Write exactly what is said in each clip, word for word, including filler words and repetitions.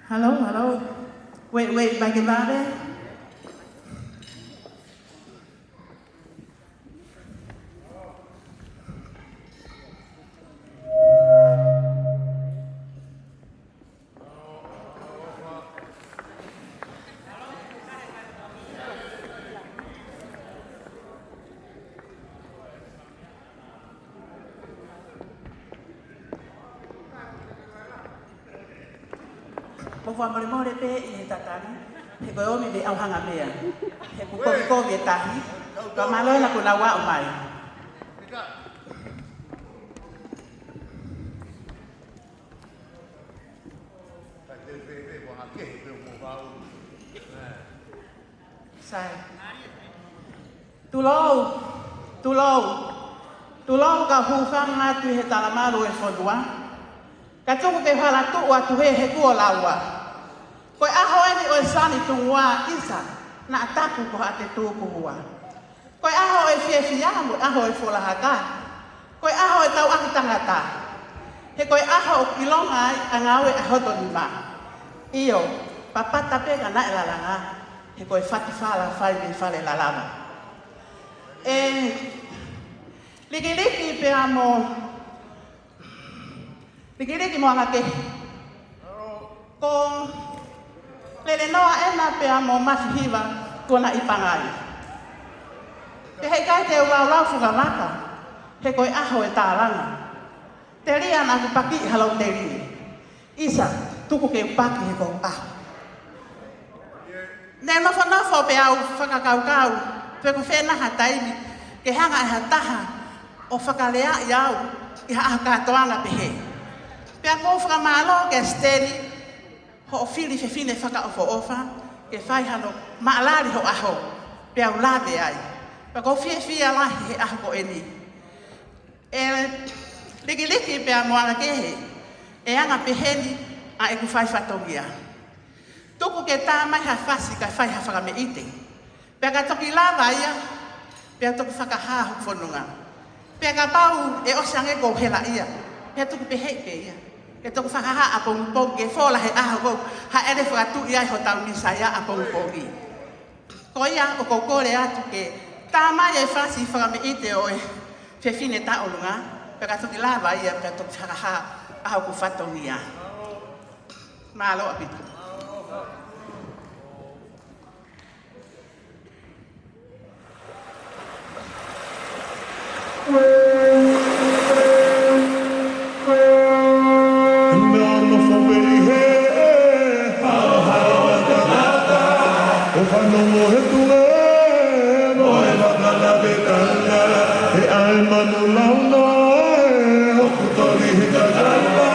Hello, hello. Wait, wait, back in there. Mou fakamolemole pē ʻi he tatali, he ko e ʻomi mei ʻauhanga meʻa. He kuo kovi e tahi, ka mālō ʻena kuo nau aʻu mai. Sai. Tulou, tulou, tulou kau hūfanga atu ʻi he talamalu ʻo e fonua. Ka tuku ke u hala tuʻu atu he, he kuo laua. Ko e ʻaho eni ʻo e Sani Tungua, ʻisa, naʻa taku ko haʻate tukuhua. Ko e ʻaho ʻo e fiefia mo e ʻaho ʻo e folahaka. Ko e ʻaho ʻo e tauʻaki tangata. He ko e ʻaho ʻoku ʻilonga ai ʻa e ngāue ʻa hoto nima. ʻIo, papata pē ka naʻe lalanga. He ko e fatu fala fai mei Falelalava. ʻE Likiliki pea mo Likiliki mo Angakehe. Ko Lelenoa ʻena pea mo Mafihiva kuo nau ʻi Pangai. Pea heʻikai te u laulau fukamaka, he ko e ʻaho ʻo e tālanga. Telia naʻa ku pakiʻi ha lautelie. ʻIsa, tuku ke u paki he ko e ʻaho. Ne nofonofo pē au fakakaukau, pe ko fē nai ha taimi, ke hanga ʻe ha taha ʻo fakaleaʻi au ʻi ha ʻaho kātoanga pehē. Pea ʻoku ou fakamālō kia Siteni, hoʻo fili fefine fakaʻofoʻofa, ke fai hano maʻalali ho ʻaho, pea u lave ai. Pea ʻoku ou fiefia lahi he ʻaho ko eni. ʻE Likiliki pea mo Angakehe, ʻe anga peheni ʻa ʻeku fai fatongia. Tuku ke tā mai ha fasi kae fai ha fakameʻite. Pea ka toki lava ia, pea toki fakahā hoku fononga. Pea kapau ʻe ʻosi ange ʻeku hela ia, pea toki pehē pē ia. Ke toki fakahā ʻapongipongi ke fola he ʻaho ʻoku haʻele fakatuʻi ai hotau Mīsaia ʻapongipongi. Ko ia ʻoku ou kole atu ke tā mai e fasi fakameʻite ʻo e fefine taʻolunga, pea ka toki lava ia, pea toki fakahā ʻa hoku fatongia. Mālō ʻaupito. Naʻa nofo pē ʻi he haohaoa tangata, ʻo fanongo he tuʻe mo e fakalavetanga, he ʻai manu launoa ē, ʻoku toli he kakala,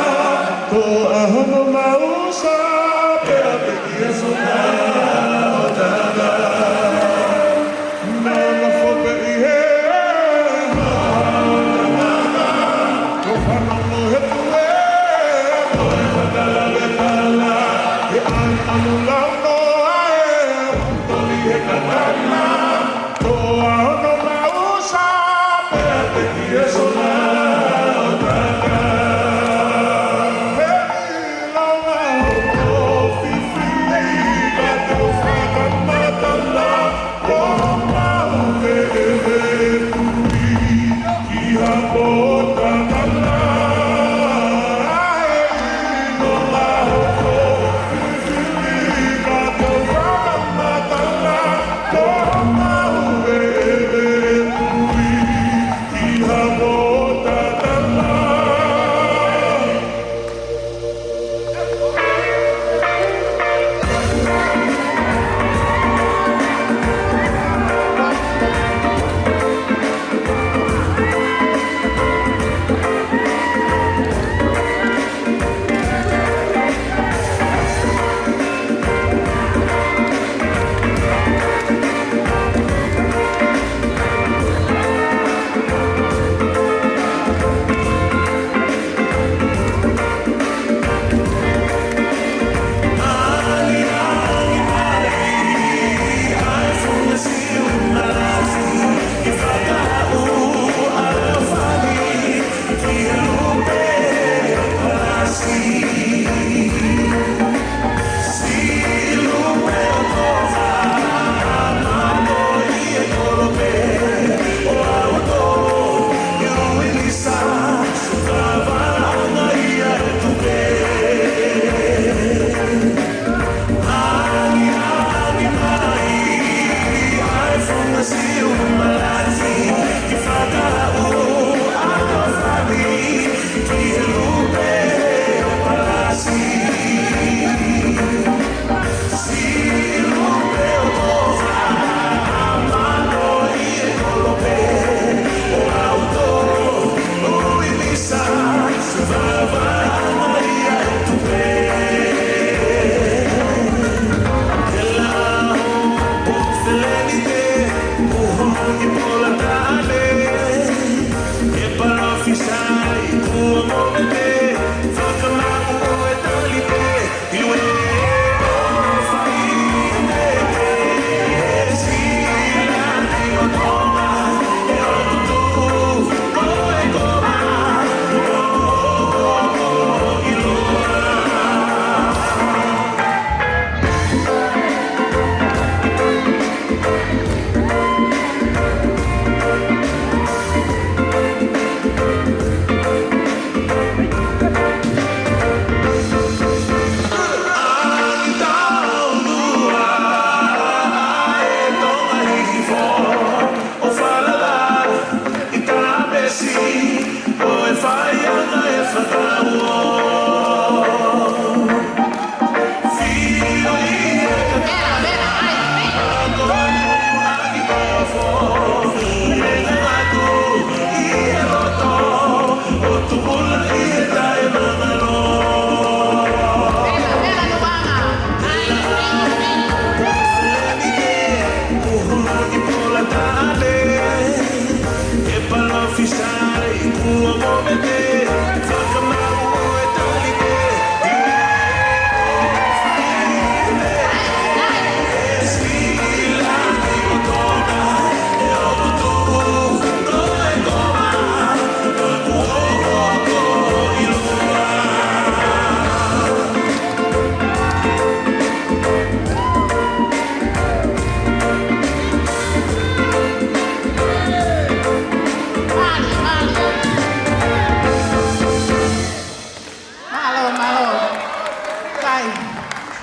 toʻa hono mausa, pea peki e sona o tangata. Naʻa nofo pē ʻi he haohaoa tangata, ʻo fanongo he tuʻe mo e fakalavetanga, he ʻai manu launoa ē, ʻoku toli he kakala, toʻa hono mausa, pea peki e sona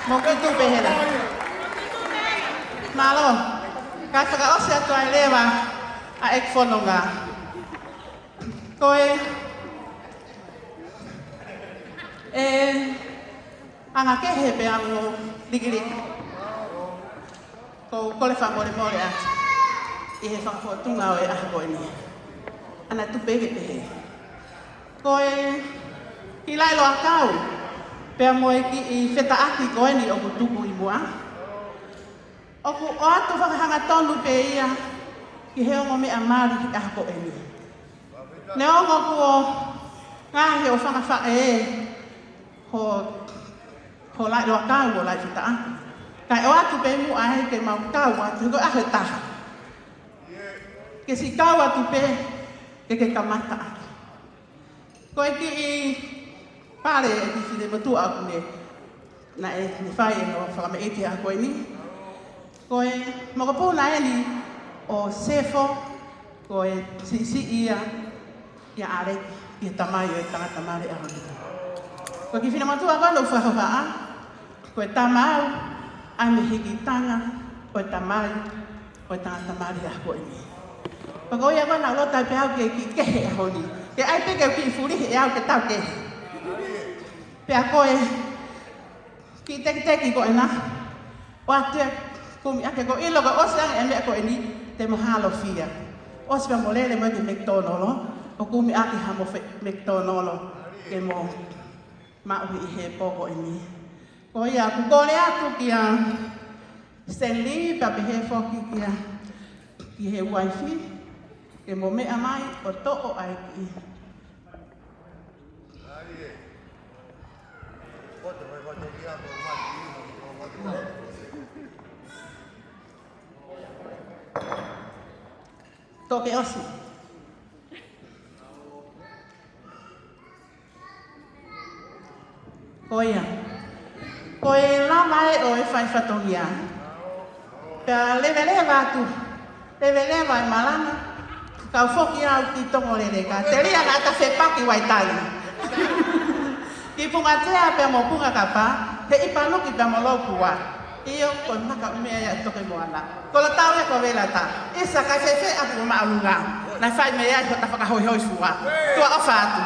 Mo kutu pehē la. Mālō. Kae fakaʻosi atu ai leva ʻa e fononga. Ko e, e, anga kehe pea mo likiliki. Ko, kole fakamolemole atu ʻi he fakafōtunga ʻo e ʻaho ko eni. ʻAna tupe ke pehē. Ko e kiʻi lauʻi loa kau, pea mo e kiʻi fetaʻaki ko eni ʻoku tuku ʻi muʻa. ʻOku ʻoatu fakahangatonu pē ia ki he ongo meʻa mali ʻi he ʻaho ko eni. Neongo kuo ngaohi ʻo fanga faʻē ho, ho lauʻi loa kau ʻo lauʻi fetaʻaki. Kae ʻoatu pē muʻa ai ke mau kau atu, ko e ʻaho ʻe taha. Ke siʻi kau atu pē, ke ke kamata atu. Ko e kiʻi pale ʻe kiʻi finemotuʻa ʻoku ne, naʻe, ne fai ʻene fakameʻite ʻa ko eni. Ko e mokopuna eni ʻo Sefo, ko e siʻisiʻi ia, ʻia ʻAleki, ʻi he tamai ʻo e tangata mali ʻaho ni. Ko e kiʻi finemotuʻa ko ena ʻoku fakahohaʻa, ko e tama au, ʻa e mehikitanga ʻo e tamai ʻo e tangata mali ʻaho ko eni. Pea ko ia ko ena ʻoku loto ai pē au ke kiʻi kehe ʻaho ni. Ke ʻai pē ke u kiʻi fulihi ʻe au ke tau kehe. Pea ko e kiʻi tekiteki ko ena. ʻOatu e kumi ake ko ʻilo ko e ʻosi ange e meʻa ko eni te mo hālofia. ʻOsi pea mo lele mo e kiʻi mekitōnolo. ʻO kumi ake ha mo fe-, mekitōnolo. Ke mo maʻu ʻi he pō ko eni. Ko ia, ʻoku kole atu kia Stanley, pea pehē foki kia, ki he uaifi, ke mo meʻa mai ʻo toʻo ʻa e kiʻi. Toke ʻosi. Ko ia. Ko e lava ē ʻo e fai fatongia. Pea leveleva atu. Leveleva e malanga. Kau foki au ki Tongoleleka. Telia naʻa ta fepaki Vaitali. Ki Pungatea pea mo Pungakapa. He ʻIpaluki pea mo Lopua. ʻIo, ko e maka ʻumea ia ʻa Tokemoana. Ko la tau e ko vela ta. ʻIsa kae fēfē ʻapi ʻo maʻolunga. Naʻe fai mei ai hota fakahoihoi fua. Tuʻa ʻofa atu.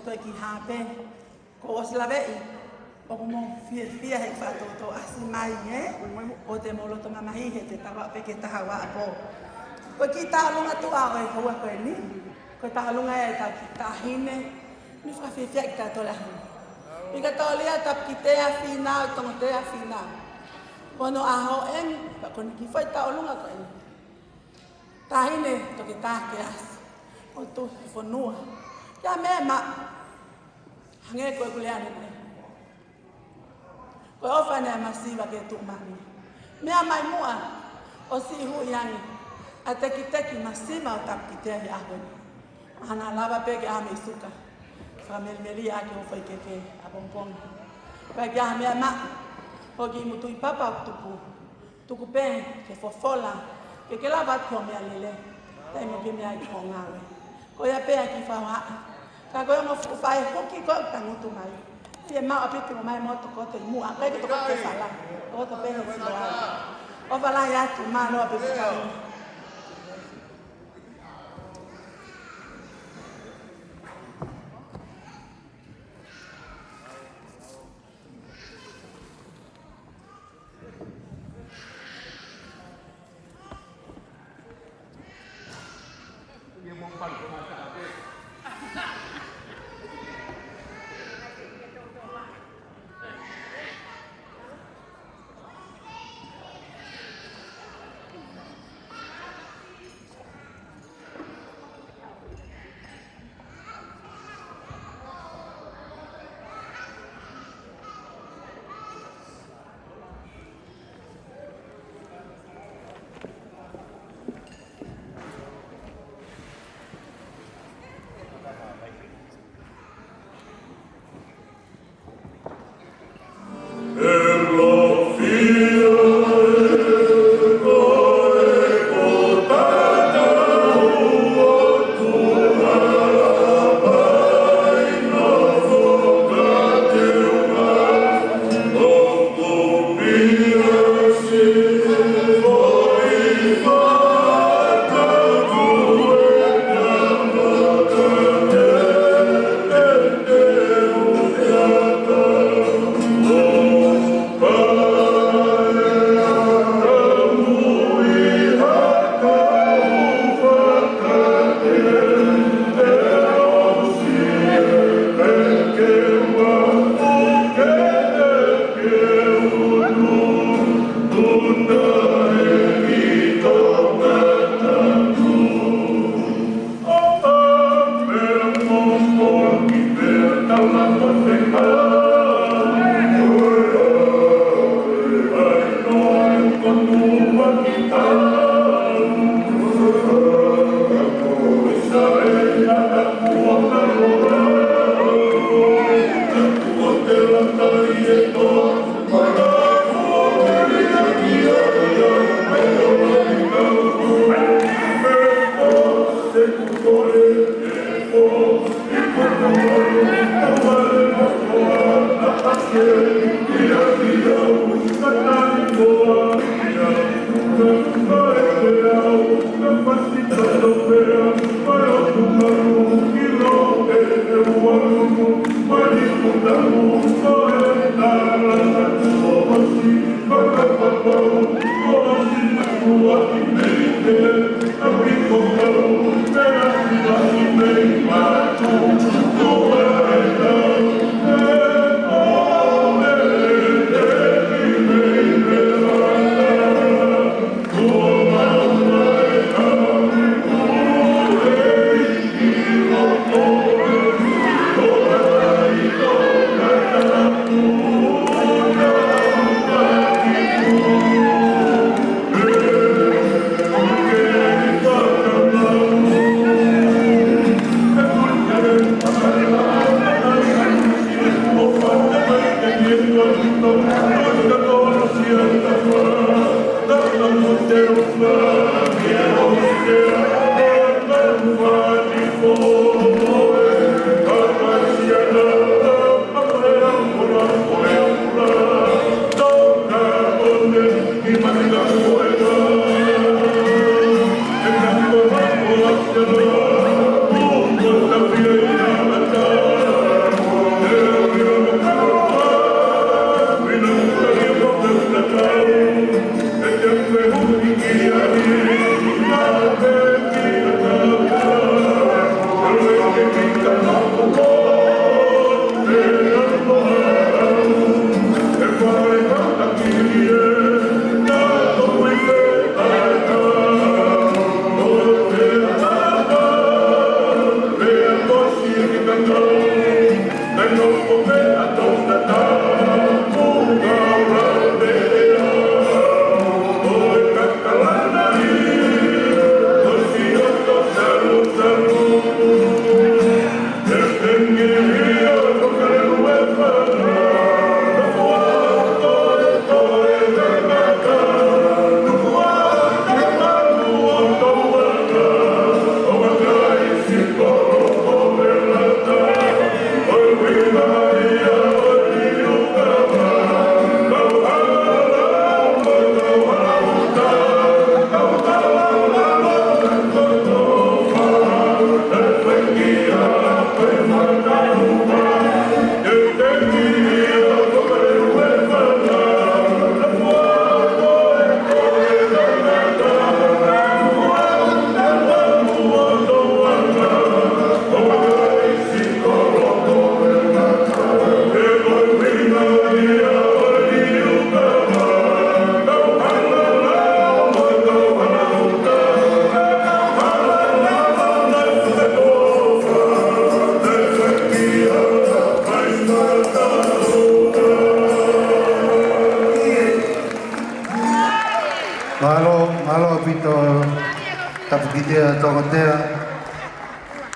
Toe ki hā pē, kuo ʻosi laveʻi, ʻoku mou fiefia he faʻa toutou ʻasi mai, ē? ʻOua te mou loto mamahi he te tau aʻu pē ki he taha ua ʻapō. Ko e kiʻi tauʻolunga tuʻa ʻo e houa ko eni, ko e tauʻolunga ʻa e tau kiʻi taʻahine, ne fakafiefia kitautolu he ʻaho ni. Pika Tolia Tapukitea Fīnau, Tongotea Fīnau. Ko hono ʻaho eni, pea ko eni kiʻi foʻi tauʻolunga ko eni. Taʻahine Toketā Kelasi, ʻo Tuhifonua. Kiʻi meʻa maʻu, hangē ko ʻeku lea ʻanenai. Ko e ʻofa eni ʻa e masiva ki he tuʻumālie. Meʻa mai muʻa, ʻo siʻi hui ange ʻa e tekiteki masiva ʻo Tapukitea he ʻaho ni. ʻA ena lava pē ke ʻā mei suka, fakamelimeli ʻaki hoʻo foʻi keke ʻapongipongi. Pea kiʻi meʻa maʻu, hoʻo kiʻi mutuʻi papa ʻoku tupu. Tuku pē ke fofola, ke ke lava atu ki hoʻo meʻalele, taimi ʻoku ke meʻa ai ki hoʻo ngāue. Ko ia pē ʻa e kiʻi fakahohaʻa. Ka ko e ongo fuʻu fai hoki ko ē ʻoku tangutu mai. Fiemaʻu ʻaupito ke ʻomai mo tokoto ʻi muʻa, ʻikai ke tokoto ke fala, tokoto pē he sio ai. ʻOfa lahi atu, mālō ʻaupito. Mālō, mālō ʻaupito Tapukitea Tongatea.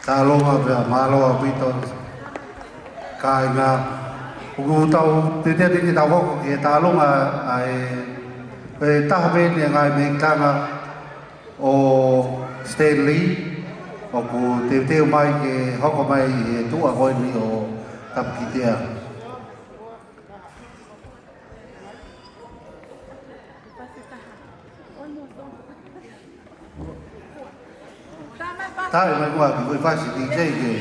Tālō pea mālō ʻaupito kāinga. ʻOku tau, te te te tau hoko ki he tālōnga ʻa e, e taha pē ʻi he ngaahi mekitanga ʻo Stanley, ʻoku teuteu mai ke hoko mai he tuʻa ko eni ʻo Tapukitea. Taʻe mai muʻa ki he fasi D J ke.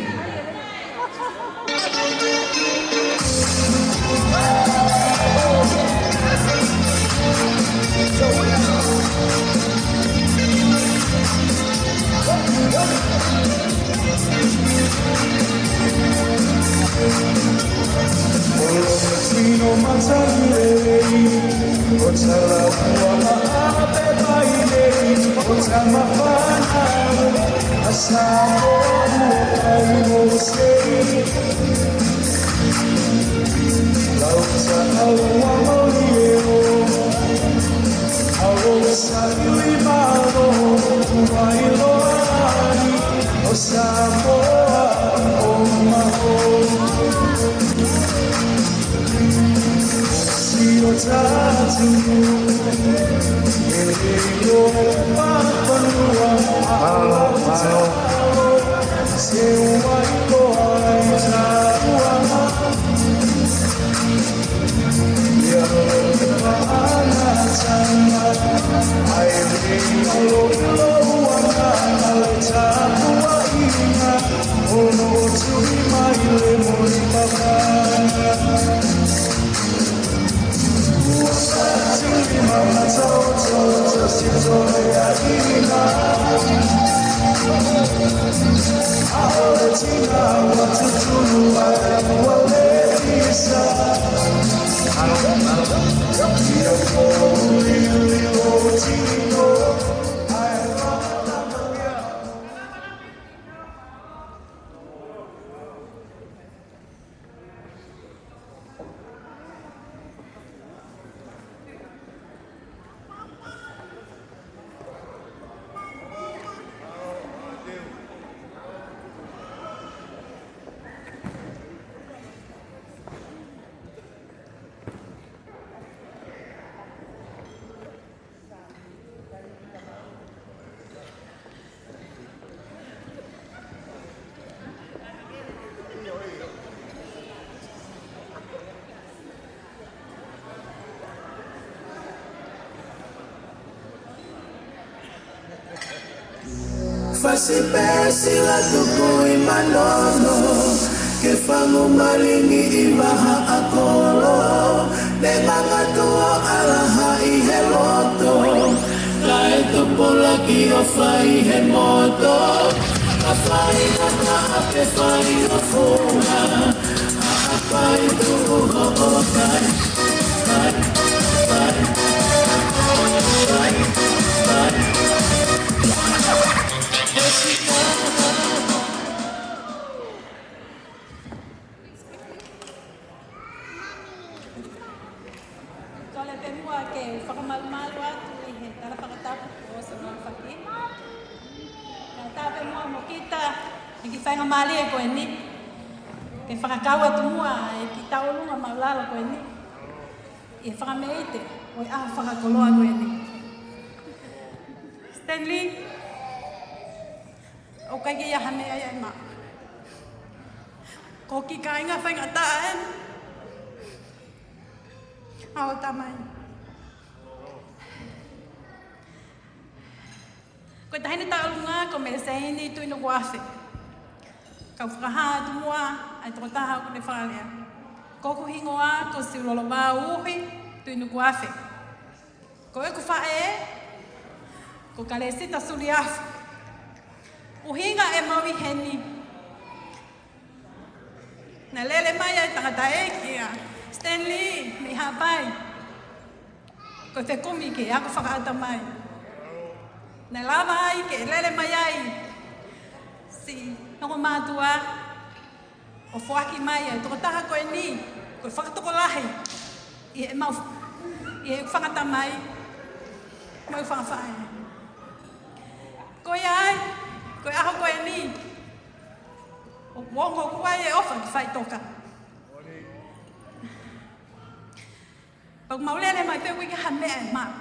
Fasi pē sila tuku ʻi Manono, ke fangu malingi ʻi Vahaʻakolo, ne ngangatu ʻo ʻalaha ʻi he loto, kae tupulaki ʻo fai he moto, ka fai ngata ʻa pē fai ʻo funa, ʻa fai tuʻu hoʻo kai, kai, kai, kai, kai. Kole pē muʻa ke fakamalumalu atu ʻi he tala fakatapu ʻo Sāmoa Faki. Kae ʻatā pē muʻa mo kita ʻi he kiʻi faingamālie ko eni, ke fakakau atu muʻa e kiʻi tauʻolunga māʻulalo ko eni ʻi he fakameʻite ʻo e ʻaho fakakoloa ko eni. Stanley, ʻoku ʻikai ke ʻi ai ha meʻa ia ʻe maʻu. Ko e kiʻi kāinga faingataʻa eni ʻa hoʻo tamai. Ko e taʻahine tauʻolunga ko Meleseini Tuʻinukuafe. Kau fakahā atu muʻa ʻa e tokotaha ʻoku ne fakalea. Ko hoku hingoa ko Siulolo Vauhi Tuʻinukuafe. Ko ʻeku faʻē ko Kalesita Suliafu. ʻUhinga ʻemau ʻi heni, naʻe lele mai ʻa e tangataʻeiki ʻa Stanley mei Haʻapai, ko e fekumi ke ako fakaʻatamai. Naʻe lava ai ke lele mai ai siʻi ongo mātuʻa ʻo foaki mai ʻa e tokotaha ko eni ko e fakatokolahi ʻi heʻemau, ʻi heʻeku fanga tamai. Mau fakafaʻahi. Ko ia ai, ko e ʻaho ko eni, ʻoku ongo ʻoku ʻi ai e ʻofa ki Faʻitoka. Pea ʻoku mau lele mai pē ʻoku ʻikai ha meʻa ʻe maʻu.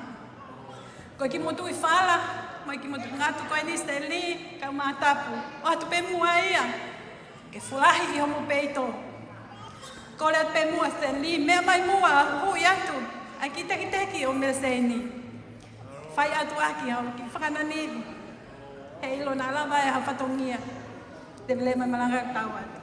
Ko e kiʻi motuʻi fala, mo e kiʻi motuʻi ngatu ko eni Stanley, kau Matapu. ʻOatu pē muʻa ia, ke folahi ʻi homo peito. Kole atu pē muʻa Stanley, meʻa mai muʻa, huhuʻi atu ʻa e kiʻi tekiteki ʻo Mele Seini. Fai atu ʻaki haʻo kiʻi fakananiʻi. Heiʻilo naʻa lava ʻe ha fatongia. Tēvele mai malanga kau atu.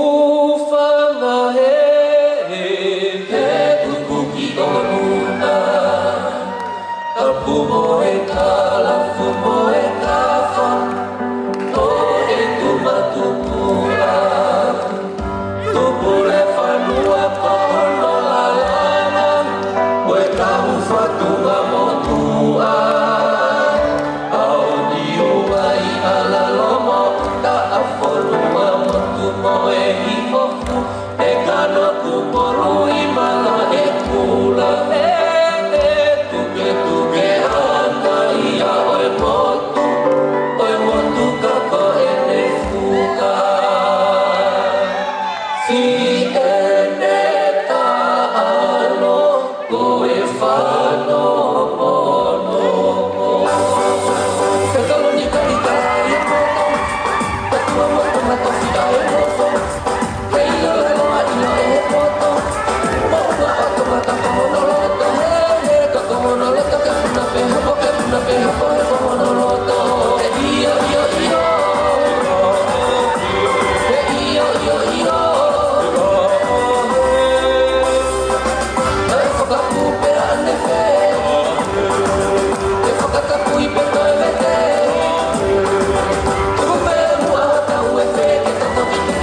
Hūfanga he, he tuku ki ʻolunga. Tapu mo e kalafu mo e kafa, ʻo e tuma tupua. Tupule fanua ko hono lalanga, ko e kahu fatunga motuʻa. ʻAo ni uai ala lomo, taʻafonua motu mo e hifo fu, e kanoku polu ʻi mala e kula, e, e, tuketuke ana ia ʻo e motu, ʻo e motu ka ko ʻene fuka. Siʻene taʻalo, ko e fano pono. Fekalo ni kali kala ia poto. Tatua mo tama tofi a e mofo. Kei lalo e loa ʻi loa e he poto. Mo ua a tama tapa hono loto. He, he, ka ko hono loto ke puna pē hapo, ke puna pē hapo, he ko hono loto. He io, io, io. He io, io, io. ʻE fakapū pē ʻa ʻene fē. ʻE fakatapui pē toe vete. Tuku pē muʻa hotau e fē ke tatoki ke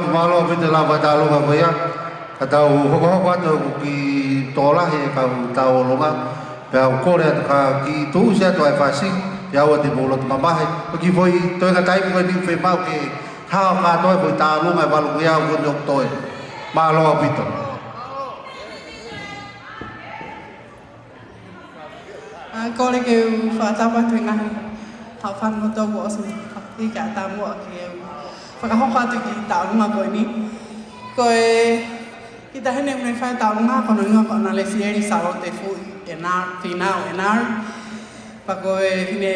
Mālō ʻaupito e lau fakatālunga ko ia. Ka tau hokohoko atu ʻoku kiʻi tokolahi e kau tauʻolunga. Pea u kole atu ka kiʻi tuʻusi atu ʻa e fasi, ʻi he ʻaho te mou loto mamahi. Ko e kiʻi foʻi toenga taimi ko eni ʻoku fiemaʻu ke hao kātoa e foʻi tālunga ʻe valu ki he ʻaho ko eni ʻoku toe. Mālō ʻaupito. ʻA, kole ke u fakatapu atu he ngaahi haʻofanga kotoa kuo ʻosi ʻi ka tamuʻa ke u fakahoko atu e kiʻi tauʻolunga ko eni. Ko e kiʻi taʻahine ʻoku ne fai e tauʻolunga ko hono hingoa ko ʻAnalesieli Salote Fuʻi ʻEna-, Fīnau ʻEnari. Pea ko e fefine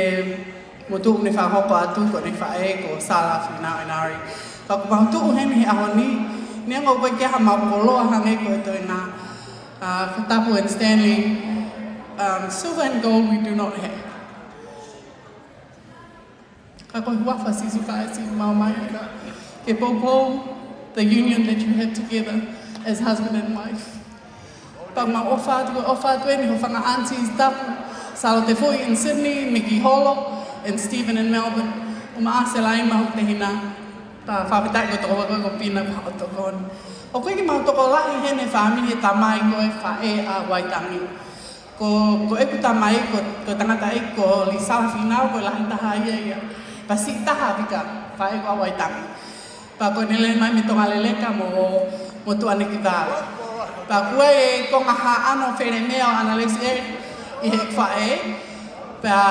motuʻa ʻoku ne fakahoko atu ko ʻene faʻē ko Sala Fīnau ʻEnari. Pea ʻoku mau tuʻu heni he ʻaho ni, neongo ʻoku ʻikai ke ʻi ai haʻamau koloa hangē ko e toenga, uh, Fatapu and Stanley, um, silver and gold we do not have. Ka ko e huafa ʻo Sīsū Kalaisi ʻoku mau ʻomai, ke poupou the union that you have together as husband and wife. Pea mau ʻofa atu, ʻofa atu eni ki hoʻo fanga aunties tapu, Salote Fuʻi in Sydney, Mickey Holo, and Stephen in Melbourne. ʻUmaʻā Selaima hoku tehina. Pea fakafetaʻi ko e tokoua ko Pina pea mo e tokoni. ʻOku ʻikai ke mau tokolahi heni he fāmili, he tamai ko e faʻē ʻa Waitangi. Ko, ko ʻeku tamai, ko, ko e tangataʻeiki ko Lisala Fīnau, ko e lahi taha ia ia. Pea siʻi taha ʻa Vika, faʻē ko ʻa Waitangi. Pea ko ʻene lele mai mei Tongaleleka mo, mo Tuʻanekivale. Pea ko e konga Haʻano Felemea ʻo ʻAnalesieli ʻi he faʻē. Pea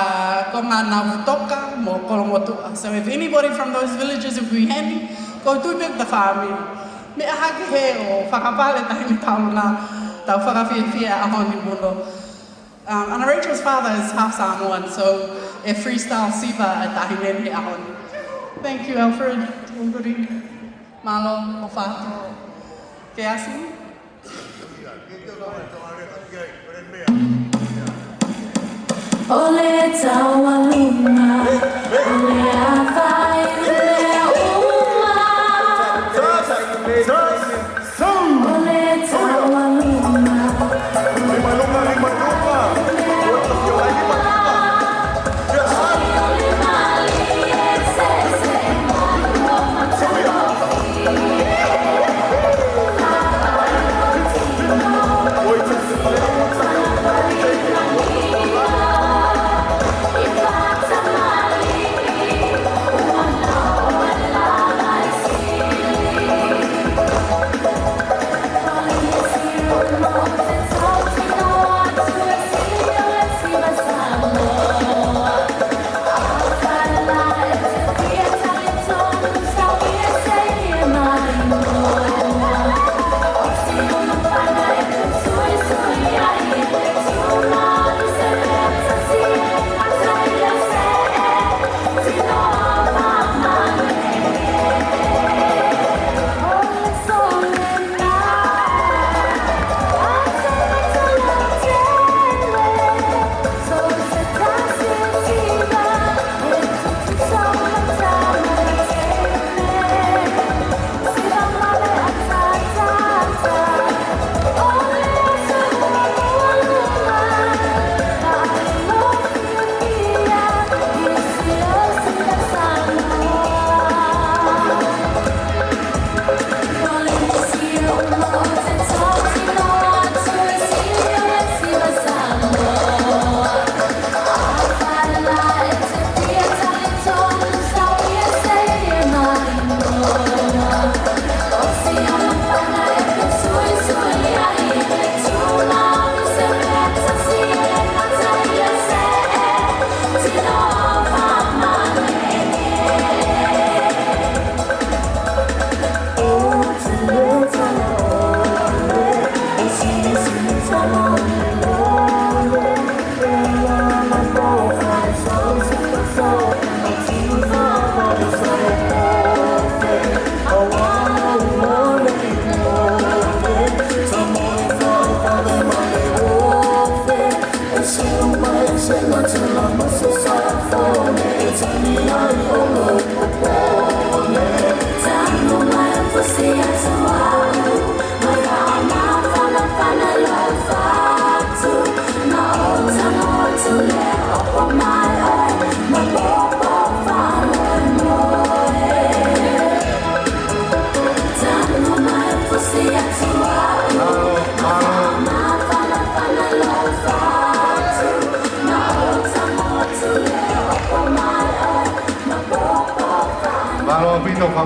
konga Navutoka mo Kolomotuʻa. So if anybody from those villages ʻoku ʻi heni, ko e tui pē ʻoku ta fāmili. Meʻa hake he ʻo fakapale taʻahine tauʻolunga, tau fakafiefia he ʻaho ni muʻa. Um, Ana Rachel's father is half Samoan, so ʻe freestyle siva e taʻahine he ʻaho ni. Thank you, Alfred. Unguri. Mālō, ʻofa atu. Ke asi. ʻO le tauʻolunga, ʻo le afai, ʻo le uma. ʻO le tauʻolunga, ʻo le uma.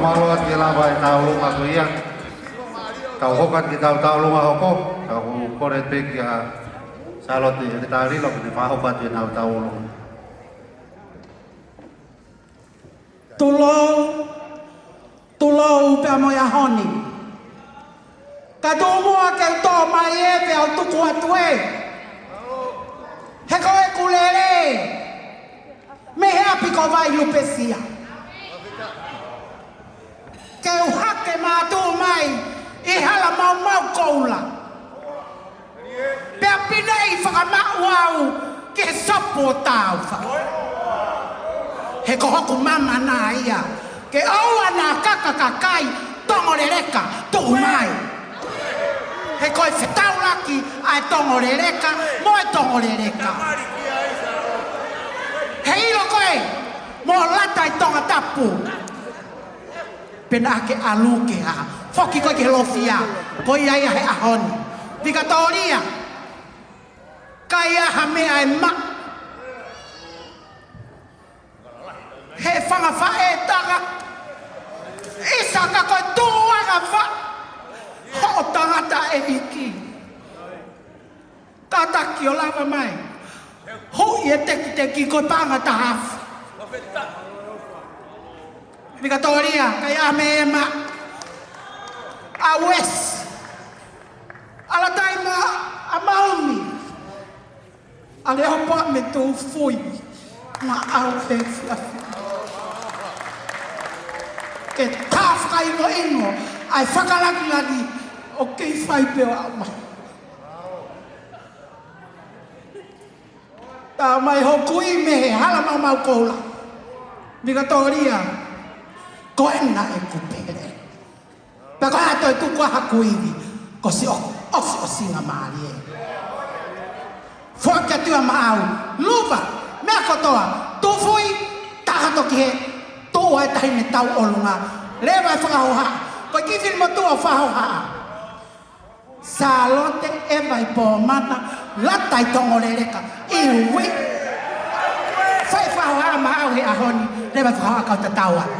Mālō atu e lava e tauʻolunga ko ia. Tau hoko atu ki he tauʻolunga hoko. Tau kole pē kia Sālote Heletā Lilo ke ne fakahoko atu ʻenau tauʻolunga. Tulou, tulou pea mo e ʻaho ni. Ka tuʻu muʻa ke u tō mai ē pea u tuku atu ē. He ko ʻeku lele mei he ʻapi ko Vailupesia. Ke u hake mātuʻu mai ʻi Halamaumau Koula. Pea pine ʻi fakamaʻu au ki he sopu ʻo Tāufa. He ko hoku mama nā ia, ke ʻoua naʻa kaka kakai Tongoleleka, tuʻu mai. He ko e fetaulaki ʻa e Tongoleleka mo e Tongoleleka. He ʻilo koe, mo Lata ʻi Tongatapu. Pea naʻa ke ʻalu ke hā, foki koe ki he lofia, ko ia ia he ʻaho ni. Vikatōlia, ka ʻi ai ha meʻa ʻe maʻu, he fanga faʻētanga, ʻisa ka ko e tuʻu anga faʻa hoʻo tangata ʻeiki. Kātaki ʻo lava mai. Huʻi e tekiteki ko e paʻanga taha afe. Vikatōlia, ka ʻi ai ha meʻa ʻe maʻu, ʻa Uesi, ʻAlataima, ʻa Maumi, ʻa Lehopoame Tūfui, maʻau he fiafia. Ke tā fakaʻingoʻingo ʻa e fakalāngilangi ʻo kei fai pē ʻo aʻu mai. Tā mai hoku ivi mei he Halamaumau Koula. Vikatōlia, ko ena ʻeku pele. Pea ko e ʻato e tuku ʻa haku ivi, ko siʻo, ʻosi, ʻosinga mālie. Foaki atu ia maʻau, luva, meʻa kotoa, Tūfui, tā kotoa ki hē, tuʻu ʻa e taʻahine tauʻolunga, leva e fakahohaʻa, ko e kiʻi fili motuʻa ʻo fakahohaʻa. Sālote ʻEva ʻi Pōmana, Lata ʻi Tongoleleka, iwi. Fai fakahohaʻa maʻau he ʻaho ni, leva fakahohaʻa kau tatau ai.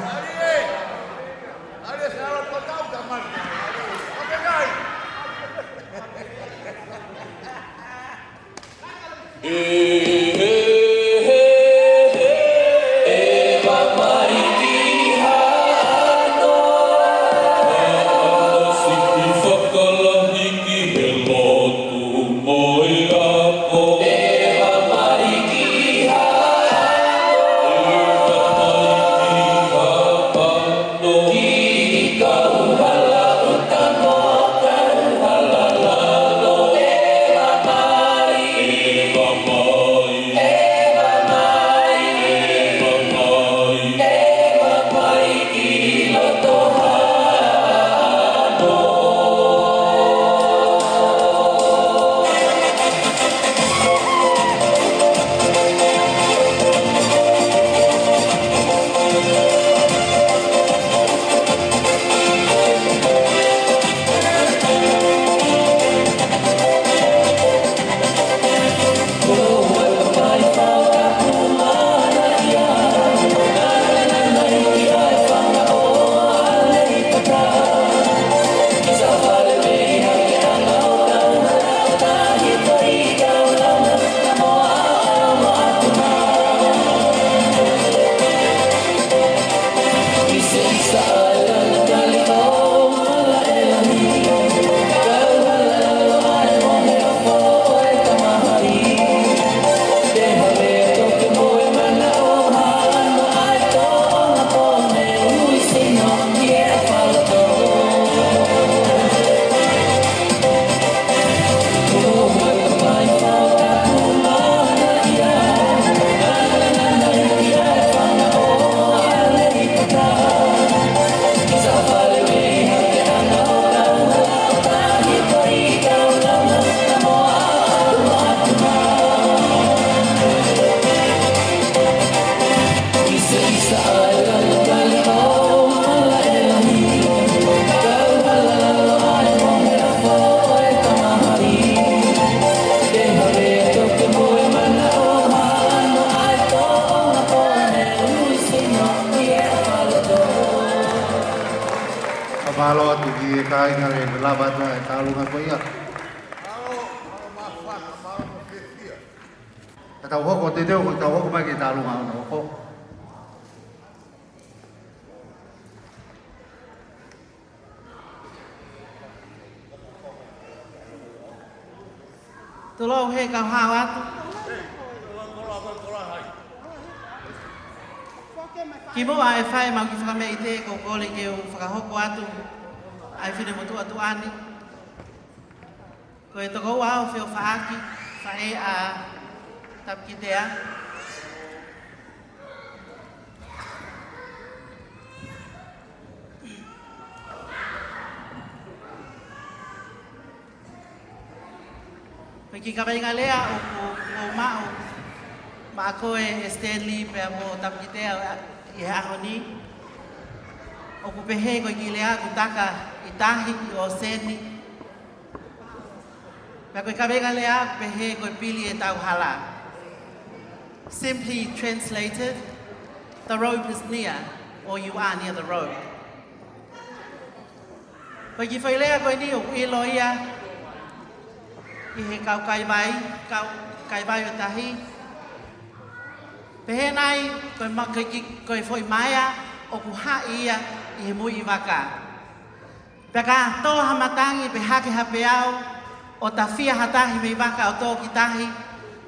Kāinga, lava atu e tālunga ko ia. Ka tau hoko, te teu ko tau hoko mai ki he tālunga hono hoko. Tulou he kau hao atu. Kimuʻa ʻe fai ʻemau kiʻi fakameʻite, ʻoku ou kole ke u fakahoko atu ʻa e finemotuʻa tuʻa ni. Ko e tokoua ʻo Feofaʻaki, faʻē ʻa Tapukitea. Ko e kiʻi kaveinga lea ʻoku ou maʻu maʻa koe ʻe Stanley pea mo Tapukitea ʻi he ʻaho ni. ʻOku pehē ko e kiʻi lea ʻoku taka ʻi tahi ʻi ʻōseni. Pea ko e kaveinga lea ʻoku pehē ko e pili ʻe tau hala. Simply translated, the rope is near, or you are near the rope. Ko e kiʻi foʻi lea ko eni ʻoku ʻilo ia ʻi he kau kaivai, kau kaivai ʻo tahi. Pehē nai ko e ma-, ko e ki-, ko e foʻi maea ʻoku haʻi ia ʻi he muiʻi vaka. Pea ka tō ha matangi pe hake ha peau, ʻo tafia ha tahi mei vaka ʻo tō ki tahi,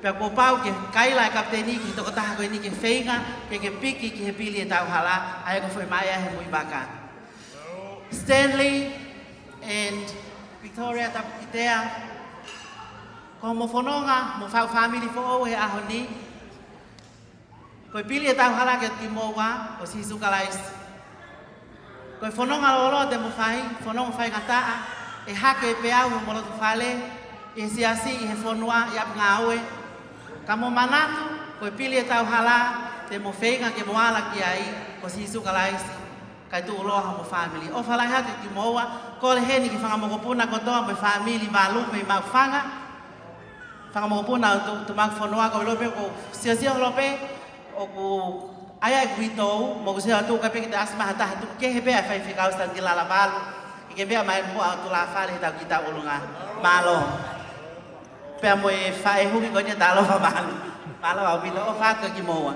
pea kuo pau ke kaila e kapiteni ki he tokotaha ko eni ke feinga ke ke piki ki he pili ʻe tau hala, ʻa ia ko e foʻi maea he muiʻi vaka. Stanley and Victoria Tapukitea, ko hoʻomo fononga mo fau fāmili foʻou he ʻaho ni, ko e pili ʻe tau hala kiate kimoua ko Sīsū Kalaisi. Ko e fononga lōloa te mo fai, fononga faingataʻa, ʻe hake e peau hoʻomo loto fale, ʻi he siasi, ʻi he fonua, ʻi ʻapi ngāue. Ka mo manatu, ko e pili ʻe tau hala te mo feinga ke mo ala ki ai, ko Sīsū Kalaisi, kae tuʻuloa hoʻomo fāmili. ʻOfa lahi atu kimoua, kole heni ki he fanga mokopuna kotoa mo e fāmili valu mei Maʻufanga. Fanga mokopuna ʻo Tu-, Tuʻumaʻufonua, ko e lope ko siosio lope, ʻoku ʻai ʻeku uitou, mo ʻeku sio atu ka peki te ʻasi mai ha taha tuʻu kehe pē ʻa e faifekau Sangilala valu. ʻIkai ke meʻa mai muʻa ʻo tulafale he tau kita ʻolunga. Mālō. Pea mo e faʻē huki ko eni ʻa Talofa valu. Mālō ʻaupito, ʻofa atu kimoua.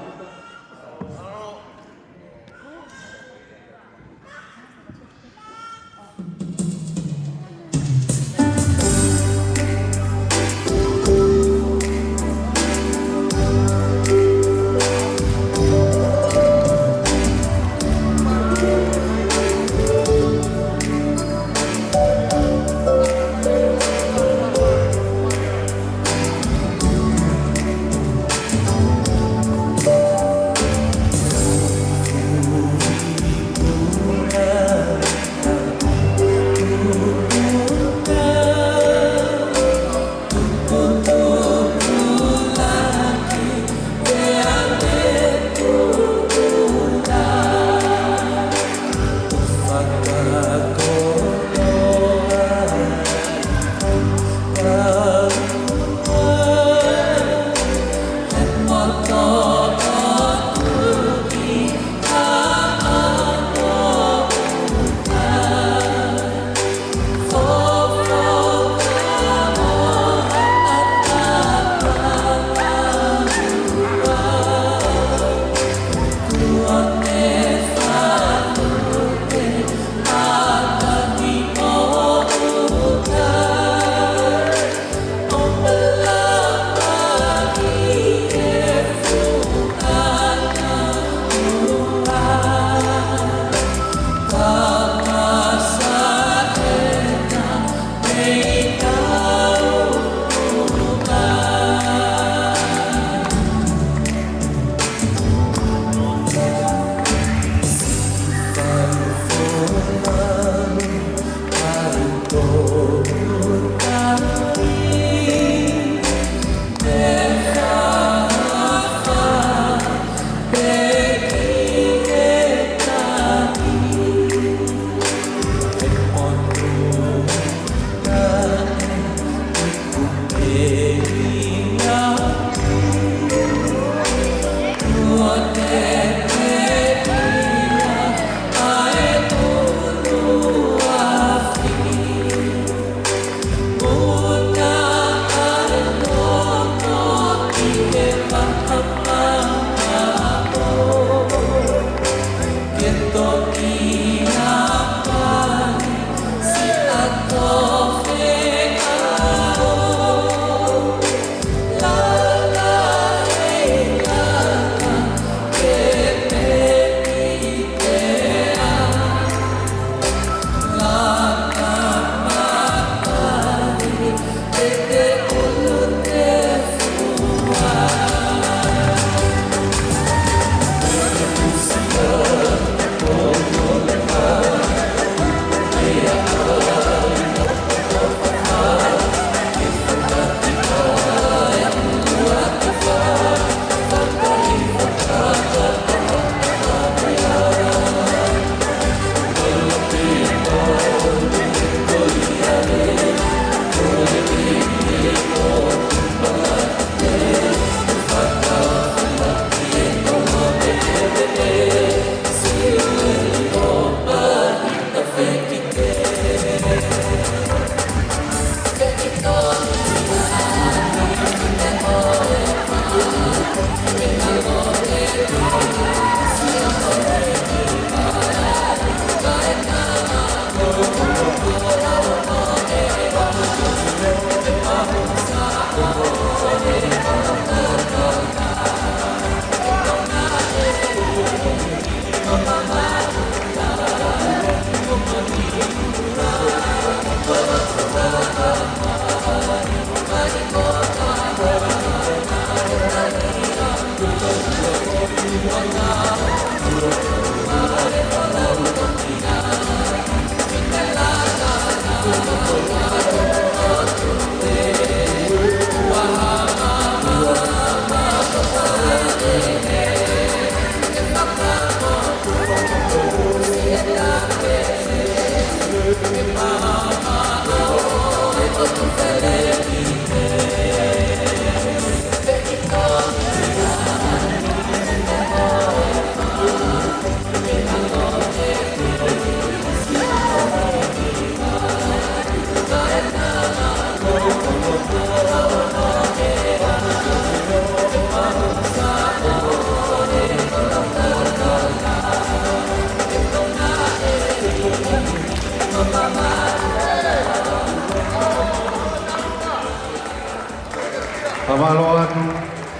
Fakamālō atu,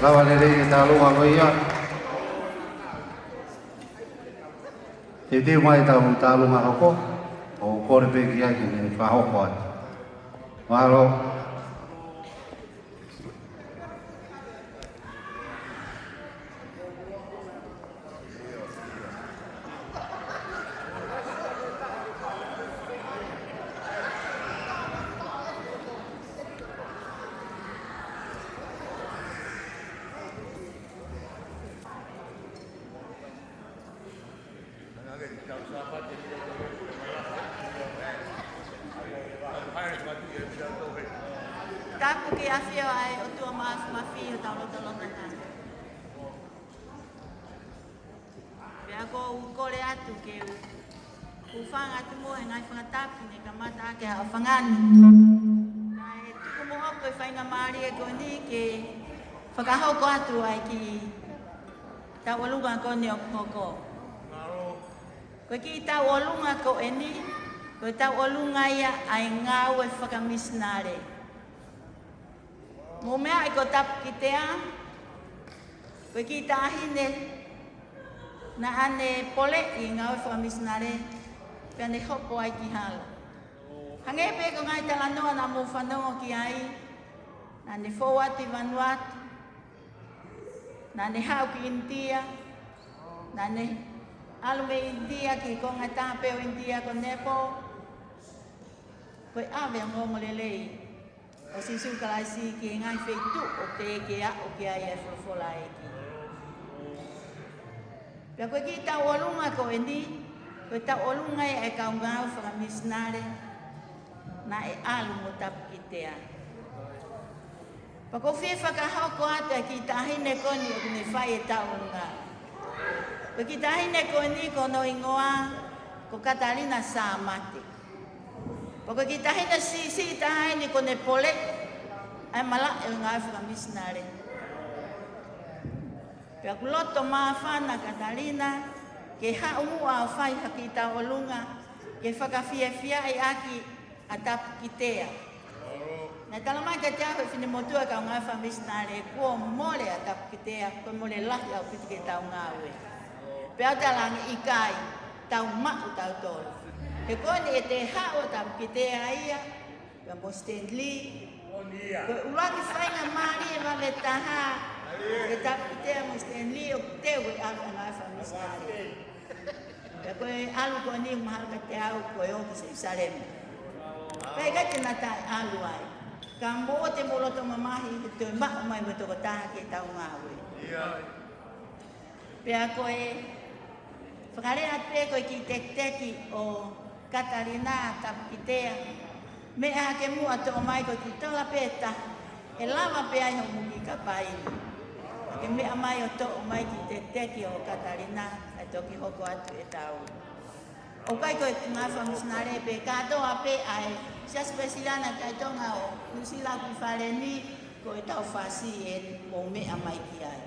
lava lelei e tālunga ko ia. Teuteu mai ʻetau tālunga hoko, ʻo kole pē ki ai ke ne fakahoko atu. Mālō. Tapu ki he ʻafio ʻa e ʻOtua Māfimafi ʻi hotau lotolotonga. Pea ʻoku ou kole atu ke u hūfanga atu muʻa he ngaahi fakatapu ne kamata ʻaki ʻa e ʻaho ni. Kae tuku muʻa ʻa e faingamālie ko eni ke fakahoko atu ai ki he tauʻolunga ko eni ʻoku hoko. Ko e kiʻi tauʻolunga ko eni, ko e tauʻolunga ia ʻa e ngāue fakamisinale. Mou meaʻi ko Tapukitea, ko e kiʻi taʻahine naʻa ne poleʻi e ngāue fakamisinale, pea ne hopo ai ki hala. Hangē pē ko e ngaahi talanoa naʻa mou fanongo ki ai, naʻa ne fou atu ʻi Vanuatu, naʻa ne haʻu ki ʻInitia, naʻa ne ʻalu mei ʻInitia ki he konga taha pē ʻo ʻInitia ko Nepal, ko e ʻave ʻa e ongoongolelei ʻo Sīsū Kalaisi ki he ngaahi feituʻu ʻoku teʻeki ke aʻu ki ai e folofola ʻa e ʻEiki. Pea ko e kiʻi tauʻolunga ko eni, ko e tauʻolunga ia ʻa e kau ngāue fakamisinale naʻe ʻalu mo Tapukitea. Pea ʻoku ou fie fakahoko atu e kiʻi taʻahine ko eni ʻoku ne fai e tauʻolunga. Ko e kiʻi taʻahine ko eni ko hono hingoa ko Katalina Sāmate. Pea ko e kiʻi taʻahine siʻisiʻi taha eni ʻoku ne poleʻi ʻa e malaʻe ʻo e ngāue fakamisinale. Pea ʻoku loto māfana ʻa Katalina ke haʻu muʻa ʻo fai ha kiʻi tauʻolunga ke fakafiefiaʻi ʻaki ʻa Tapukitea. Naʻe talamai kiate au ʻe he finemotuʻa kau ngāue fakamisinale kuo mole ʻa Tapukitea, kuo mole lahi ʻaupito ki heʻetau ngāue. Pea u talaange ʻikai, tau maʻu tautolu. He ko eni ʻete haʻu ʻa Tapukitea ia, pea mo Stanley. Ko e ʻuluaki faingamālie vave taha ʻe Tapukitea mo Stanley ʻo teu e ʻalu ʻa e ngāue fakamisinale. Pea ko e ʻalu ko eni mahalo kiate au ko e ō ki Selusalema. Pea ʻikai te na taʻeʻalu ai. Ka mou ō te mou loto mamahi he toe maʻu mai mo e tokotaha ki heʻetau ngāue. Pea ko e fakalea atu pē ko e kiʻi tekiteki ʻo Katalina Tapukitea. Meʻa hake muʻa toʻo mai ko e kiʻi tola pē taha. ʻE lava pē ai hoʻo muki kapai ni. Ke meʻa mai ʻo toʻo mai kiʻi tekiteki ʻo Katalina, kae toki hoko atu ʻetau. ʻOku ʻikai ko e ngāue fakamisinale pē kātoa pē ʻa e Siasi Uēsiliana ʻi Tonga mo Nuʻusila ʻoku ʻi fale ni, ko ʻetau fasi eni mou meʻa mai ki ai.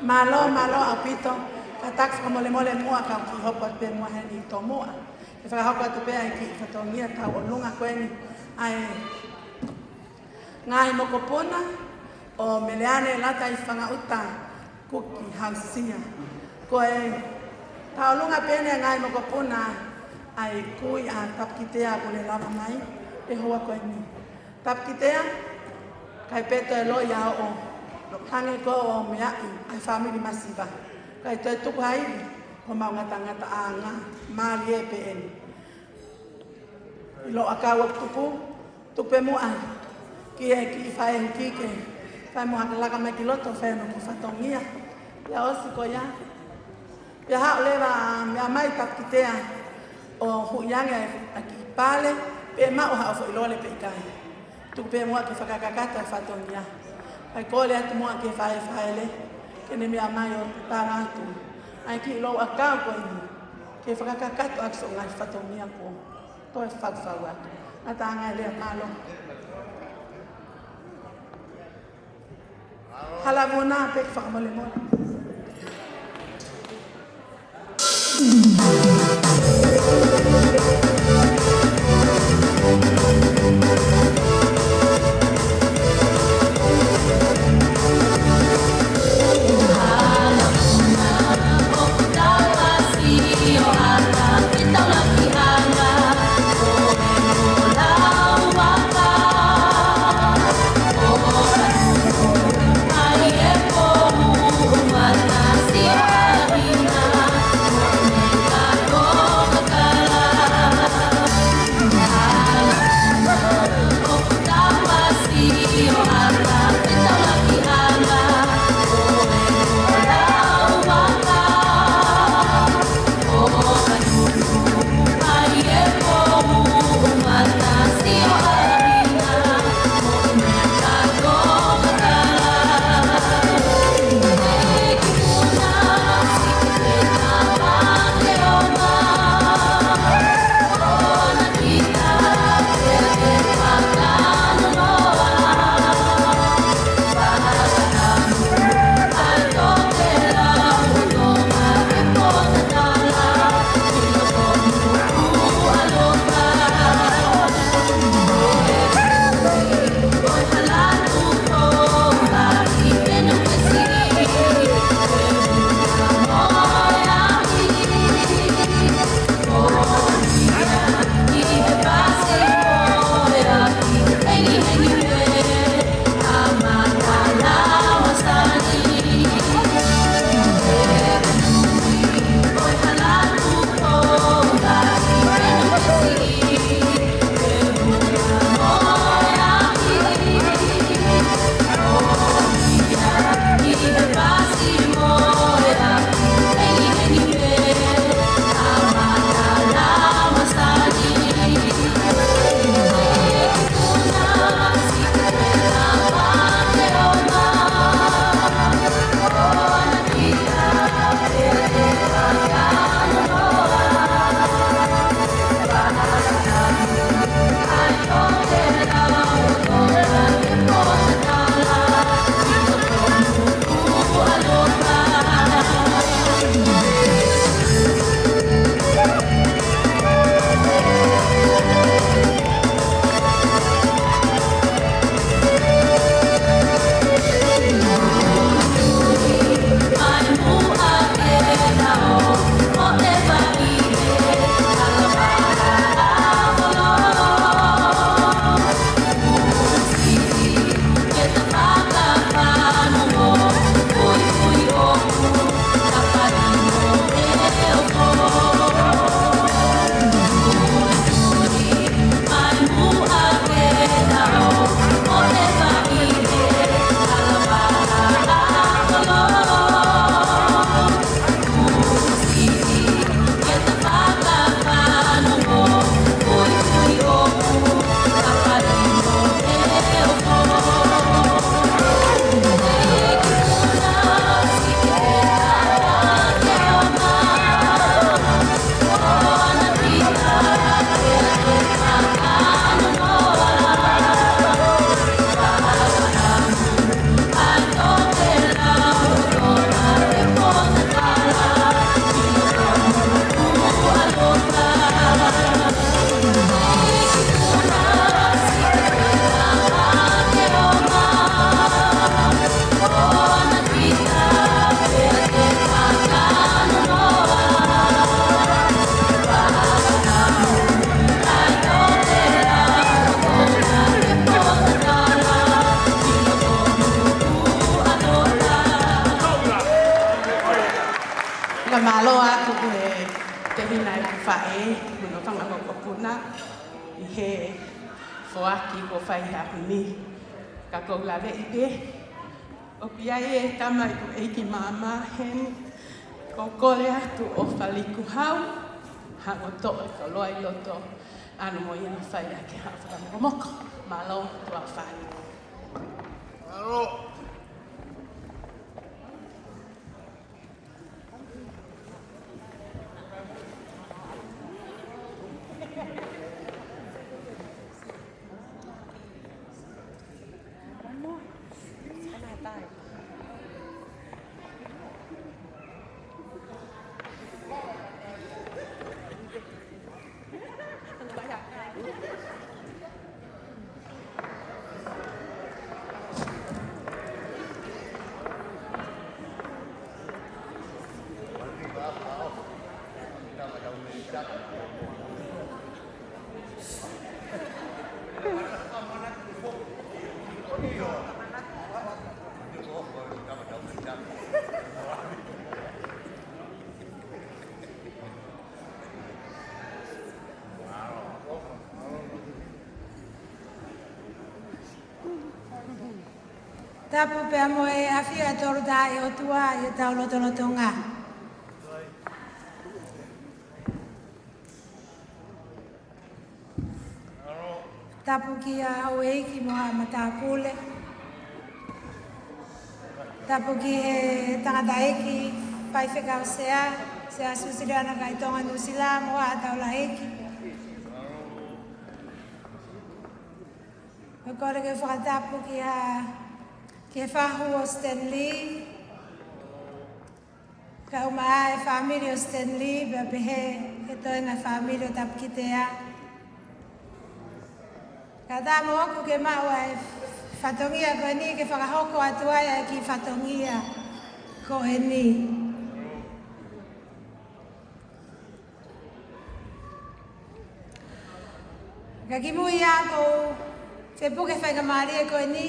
Mālō, mālō ʻaupito. Kātaki fakamolemole muʻa ka u kiʻi hopo atu pē muʻa heni ʻi tomuʻa. Ke fakahoko atu pē ʻa e kiʻi fatongia tauʻolunga ko eni ʻa e ngaahi mokopuna ʻo Meleane Lata ʻi Fangaʻuta Kuki Hausia. Ko e tauʻolunga pē eni ʻa e ngaahi mokopuna ʻa e kui ʻa Tapukitea kuo ne lava mai ʻi he houa ko eni. Tapukitea, ʻikai pē toe loi ʻa hoʻo, hangē ko hoʻo meaʻi ʻa e fāmili masiva. ʻIkai toe tuku ha ivi homau ngatangataʻanga, mālie pē eni. ʻIloʻi ʻa e kau ʻoku tupu, tuku pē muʻa ki he kiʻi faʻē huki ke fai muʻa ha laka mai ki loto fai hono kiʻi fatongia. Pea ʻosi ko ia, pea haʻu leva ʻa e meʻa mai Tapukitea ʻo huʻi ange ʻa e kiʻi pale, pe maʻu haʻo foʻi lole pe ʻikai. Tuku pē muʻa ke fakakakato ʻa e fatongia. Kae kole atu muʻa ki he faʻē fāʻele ke ne meʻa mai ʻo tala atu ʻa e kiʻi louʻakau ko eni ke fakakakato ʻaki siʻo ngaahi fatongia kuo toe faufau atu. Ngataʻanga e lea, mālō. Hala vuna pē ke fakamolemole. ʻE, mo hono fanga mokopuna ʻi he foaki kuo fai he ʻaho ni. Ka ʻoku ou laveʻi pē ʻoku ʻi ai e tamaiki ʻeiki māmā heni, ʻoku ou kole atu ʻo fāliku hau, hangē ʻoku toʻo e koloa ʻi loto, ʻoua naʻa mo ia fai ʻaki ha fakamokomoko. Mālō, tuʻa fāliku. Mālō. Tapu pea mo e ʻafio ʻa e Tolu Tahaʻi ʻOtua ʻi hotau lotolotonga. Tapu kia houʻeiki mo haʻa matāpule. Tapu ki he tangataʻeiki faifekau sea, Sea Susiliana kai Tonga Nuʻusila mo haʻa taulaʻeiki. ʻOku ou kole ke fakatapu ki ha, ki he fahu ʻo Stanley. Kae ʻumaʻā e fāmili ʻo Stanley, pea pehē ki he toenga fāmili ʻo Tapukitea. Kae ʻatā moʻoku ke maʻu ʻa e fatongia ko eni ke fakahoko atu ai ʻa e kiʻi fatongia ko eni. Ka kimuʻa ʻoku ou fie puke faingamālie ko eni,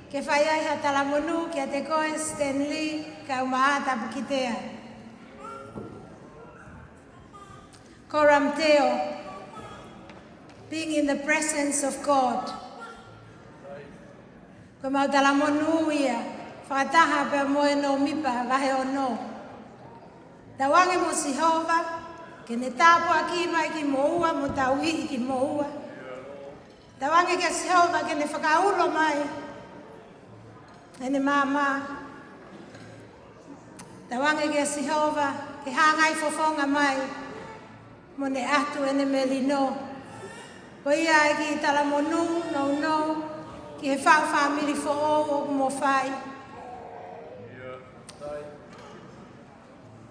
ke fai ai ha talamonū kiate koe Stanley, kae ʻumaʻā Tapukitea. Coram Deo, being in the presence of God. Ko ʻemau talamonū ia, fakataha pea mo e Nōmipa vahe ono. Tauange mo Sihova, ke ne tāpuakiʻi mai kimoua, mo tauhi kimoua. Tauange kia Sihova, ke ne fakaulo mai ʻene maama. Tauange kia Sihova, ke hangai fofonga mai, mo ne ʻatu ʻene melino. Ko ia e kiʻi talamonū nounou ki he faʻu fāmili foʻou ʻoku mo fai.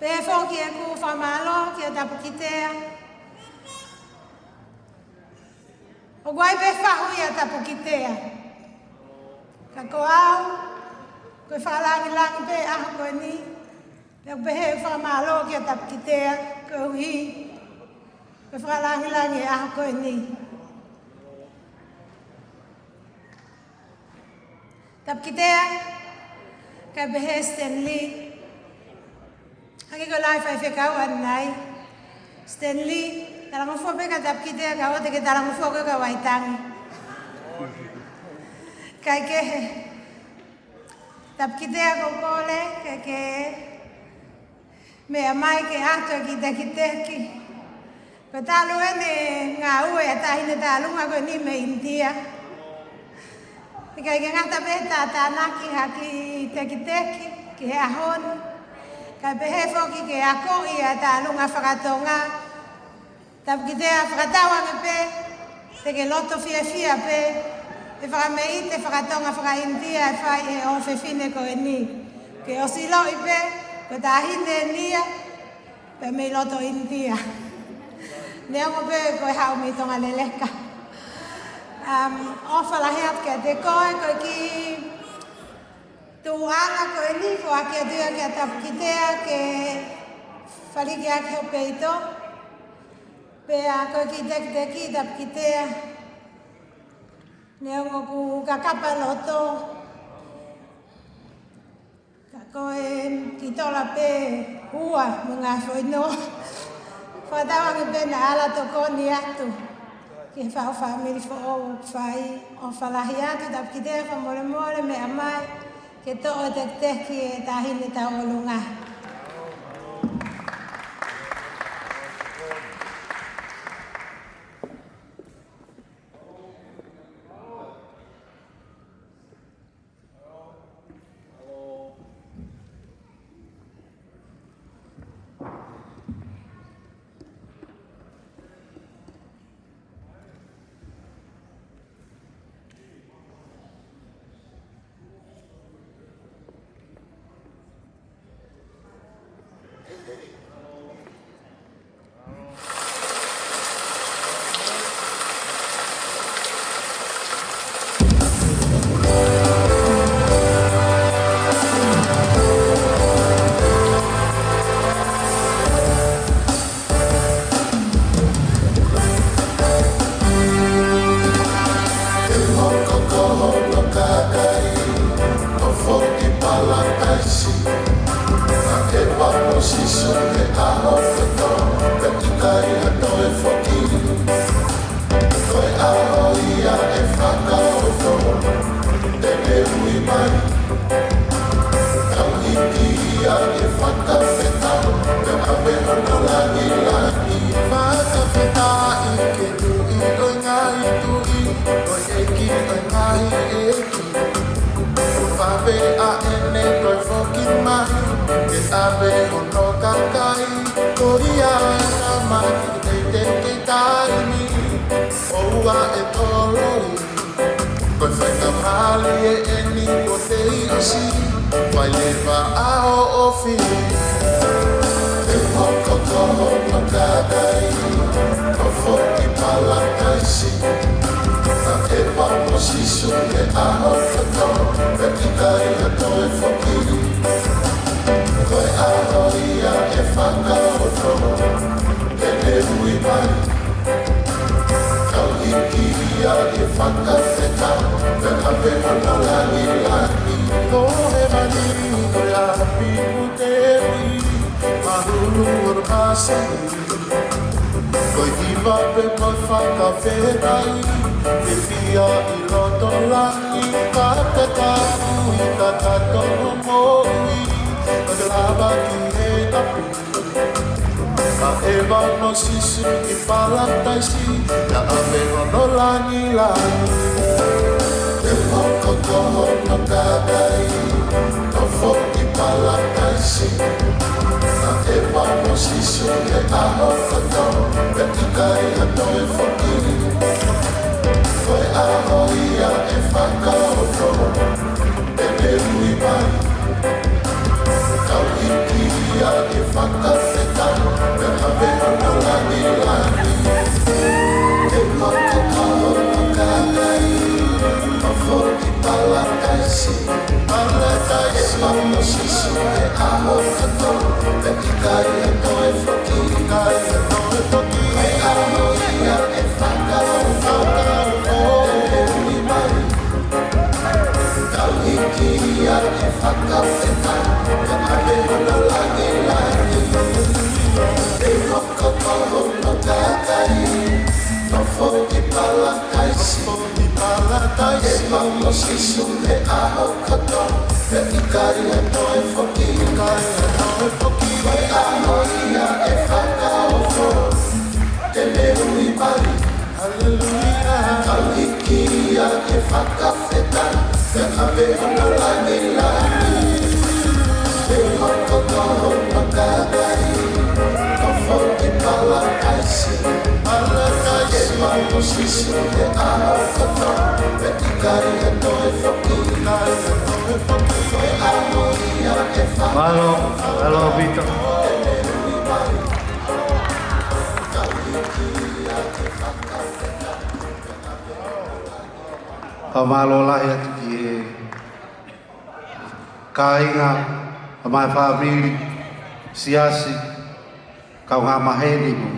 Pehē foki ʻeku fakamālō kia Tapukitea. ʻOku ʻi ai pē fahu ia Tapukitea. Ka ko au, ko e fakalāngilangi pē ʻaho ko eni. Pea ʻoku pehē ʻeku fakamālō kia Tapukitea, koeʻuhi ko e fakalāngilangi e ʻaho ko eni. Tapukitea, kae pehē Stanley. Hangē ko e lea ʻa e faifekau ʻanenai. Stanley, talangofua pē kia Tapukitea, kae ʻoua te ke talangofua koe kia Vaitangi. Kae kehe. Tapukitea, ʻoku ou kole ke ke meʻa mai ke ʻatu e kiʻi tekiteki. Ko e talu ʻene ngāue ʻa e taʻahine tālunga ko eni mei ʻInitia. ʻIkai ke ngata pē he tātānaki ha kiʻi tekiteki ki he ʻaho ni, kae pehē foki ke akoʻi ʻa e tālunga faka-Tonga. Tapukitea, fakatauange pē te ke loto fiefia pē he fakameʻite faka-Tonga faka-ʻInitia ʻe fai ʻe he ʻofefine ko eni. Ke ʻosi ʻiloʻi pē ko e taʻahine eni ia pē mei loto ʻInitia. Neongo pē ko e haʻu mei Tonga leleka. Um, ʻofa lahi atu kiate koe, ko e kiʻi tuʻuʻanga ko eni foaki atu ia kia Tapukitea ke faliki ʻaki ho peito. Pea ko e kiʻi tekiteki Tapukitea, neongo ʻoku kakapa loto, ka ko e kiʻi tola pē ua mo e ngaahi foʻi noa. Fakatauange pē naʻa ala tokoni atu ki he faʻu fāmili foʻou ʻoku fai, ʻofa lahi atu, tapu ki te fa molemole meʻa mai ke toʻo e tekiteki e taʻahine tauʻolunga. Te u hoko ko hono kakai, nofo ki palataisi. Naʻe ʻeva mo Sīsū he ʻaho kotoa, pea ʻikai ha toe foki. Ko e ʻaho ia ʻe fakaofo, te ne ui mai. Kau hiki ia ke fakafetaʻi, pea ʻave hono langilangi. Fakafetaʻi ki he Tuʻi ʻo e ngaahi tuʻi, ʻo e ʻEiki ʻo e ngaahi ʻeiki. ʻOku ʻave ʻa ʻene toe foki mai, ke ʻave hono kakai. Ko ia ʻe tama ki te te te taimi, ʻoua ʻe toloi. Ko e faingamālie eni kuo teʻeki ʻosi, fai leva ʻa hoʻo fili. Te u hoko ko hono kakai, nofo ki palataisi. Naʻe ʻeva mo Sīsū he ʻaho kotoa, pea ʻikai ha toe foki. Ko e ʻaho ia ʻe fakaofo, te ne ui mai. Kau hiki ia ke fakafetaʻi, pea ʻave hono langilangi. Ko hēvani ko e ʻapi ʻoku te ui, mahulu ʻo e māsani. Ko e hiva pē mo e fakafetaʻi, ke fia ʻi loto langi, fakatapu ʻi kakato moʻui, ʻo te lava ki he ʻapi. Naʻe ʻeva mo Sīsū ki palataisi, naʻa ʻave hono langilangi. Te u hoko ko hono kakai, nofo ki palataisi. Naʻe ʻeva mo Sīsū he ʻaho kotoa, pea ʻikai ha toe foki. Ko e ʻaho ia ʻe fakaofo, te ne ui mai. Kau hiki ia ke fakafetaʻi, pea ʻave hono langilangi. Te u hoko ko hono kakai, nofo ki palataisi. Palataisi. Naʻe ʻeva mo Sīsū he ʻaho kotoa, pea ʻikai ha toe foki. ʻIkai ha toe foki. Ko e ʻaho ia ʻe fakaofo, te ne ui mai. Kau hiki ia ke fakafetaʻi, pea ʻave hono langilangi. Te u hoko ko hono kakai, nofo ki palataisi. Naʻe ʻeva mo Sīsū he ʻaho kotoa, pea ʻikai ha toe foki. ʻIkai ha toe foki. Ko e ʻaho ia ʻe fakaofo, te ne ui mai. Haleluia. Kau hiki ia ke fakafetaʻi, pea ʻave hono langilangi. Te u hoko ko hono kakai, nofo ki palataisi. Palataisi. Naʻe ʻeva mo Sīsū he ʻaho kotoa, pea ʻikai ha toe foki. ʻIkai ha toe foki. Ko e ʻaho ia ʻe fakaofo. Mālō, mālō, Vito. Fakamālō lahi atu ki he kāinga, ʻa e fāmili, siasi, kaungā maheni mo.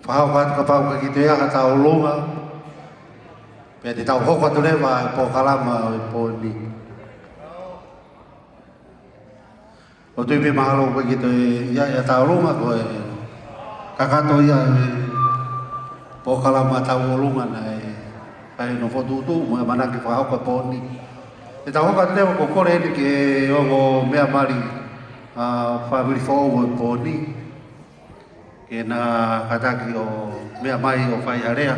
Fakahoko atu kapau ʻoku ʻikai ke toe ʻi ai ha tauʻolunga, pea te tau hoko atu leva e polokalama ʻo e pō ni. ʻOku ou tui pē mahalo ko e ʻikai ke toe ʻi ai ha tauʻolunga ko e kakato ia e polokalama tauʻolunga naʻe fai ʻe he nofo tuʻutuʻu mo e ʻamanaki fakahoko e pō ni. ʻE tau hoko atu leva, ʻoku ou kole eni ki he ongo meʻa mali ʻa e fāmili foʻou ʻo e pō ni ke na kātaki ʻo meʻa mai ʻo fai ha lea.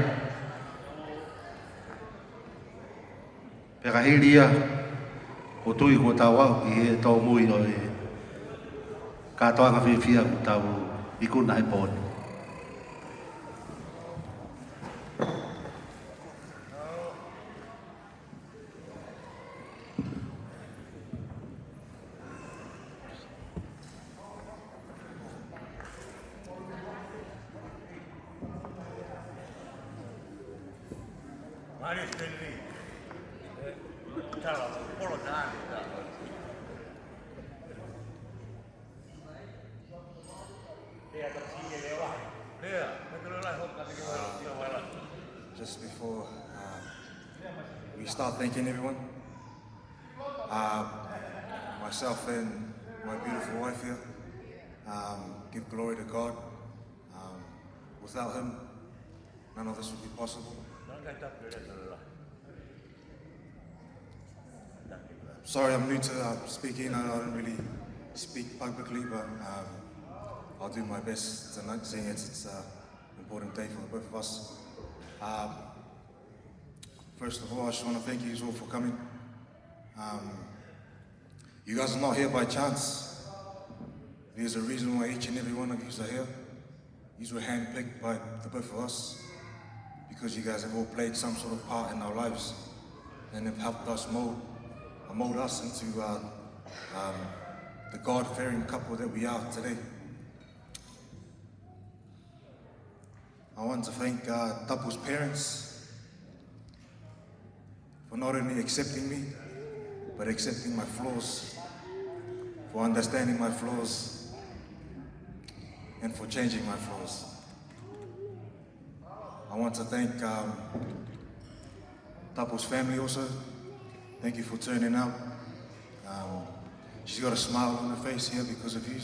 Pea ka hili ia, ʻoku ou tui kuo tau aʻu ki he tōmui ʻo e kātoanga fiefia kuo tau ikuna he pō ni. Just before, uh, we start thanking everyone, uh, myself and my beautiful wife here, um, give glory to God. Um, without him, none of this would be possible. Sorry, I'm new to, uh, speaking. I, I don't really speak publicly, but, um, I'll do my best tonight, seeing as it's, uh, an important day for the both of us. Um, first of all, I just wanna thank you all for coming. Um, you guys are not here by chance. There's a reason why each and every one of you are here. You were handpicked by the both of us because you guys have all played some sort of part in our lives and have helped us mold, uh, mold us into, uh, um, the God-fearing couple that we are today. I want to thank, uh, Tapu's parents for not only accepting me, but accepting my flaws, for understanding my flaws, and for changing my flaws. I want to thank, um, Tapu's family also. Thank you for turning out. Um, she's got a smile on her face here because of you.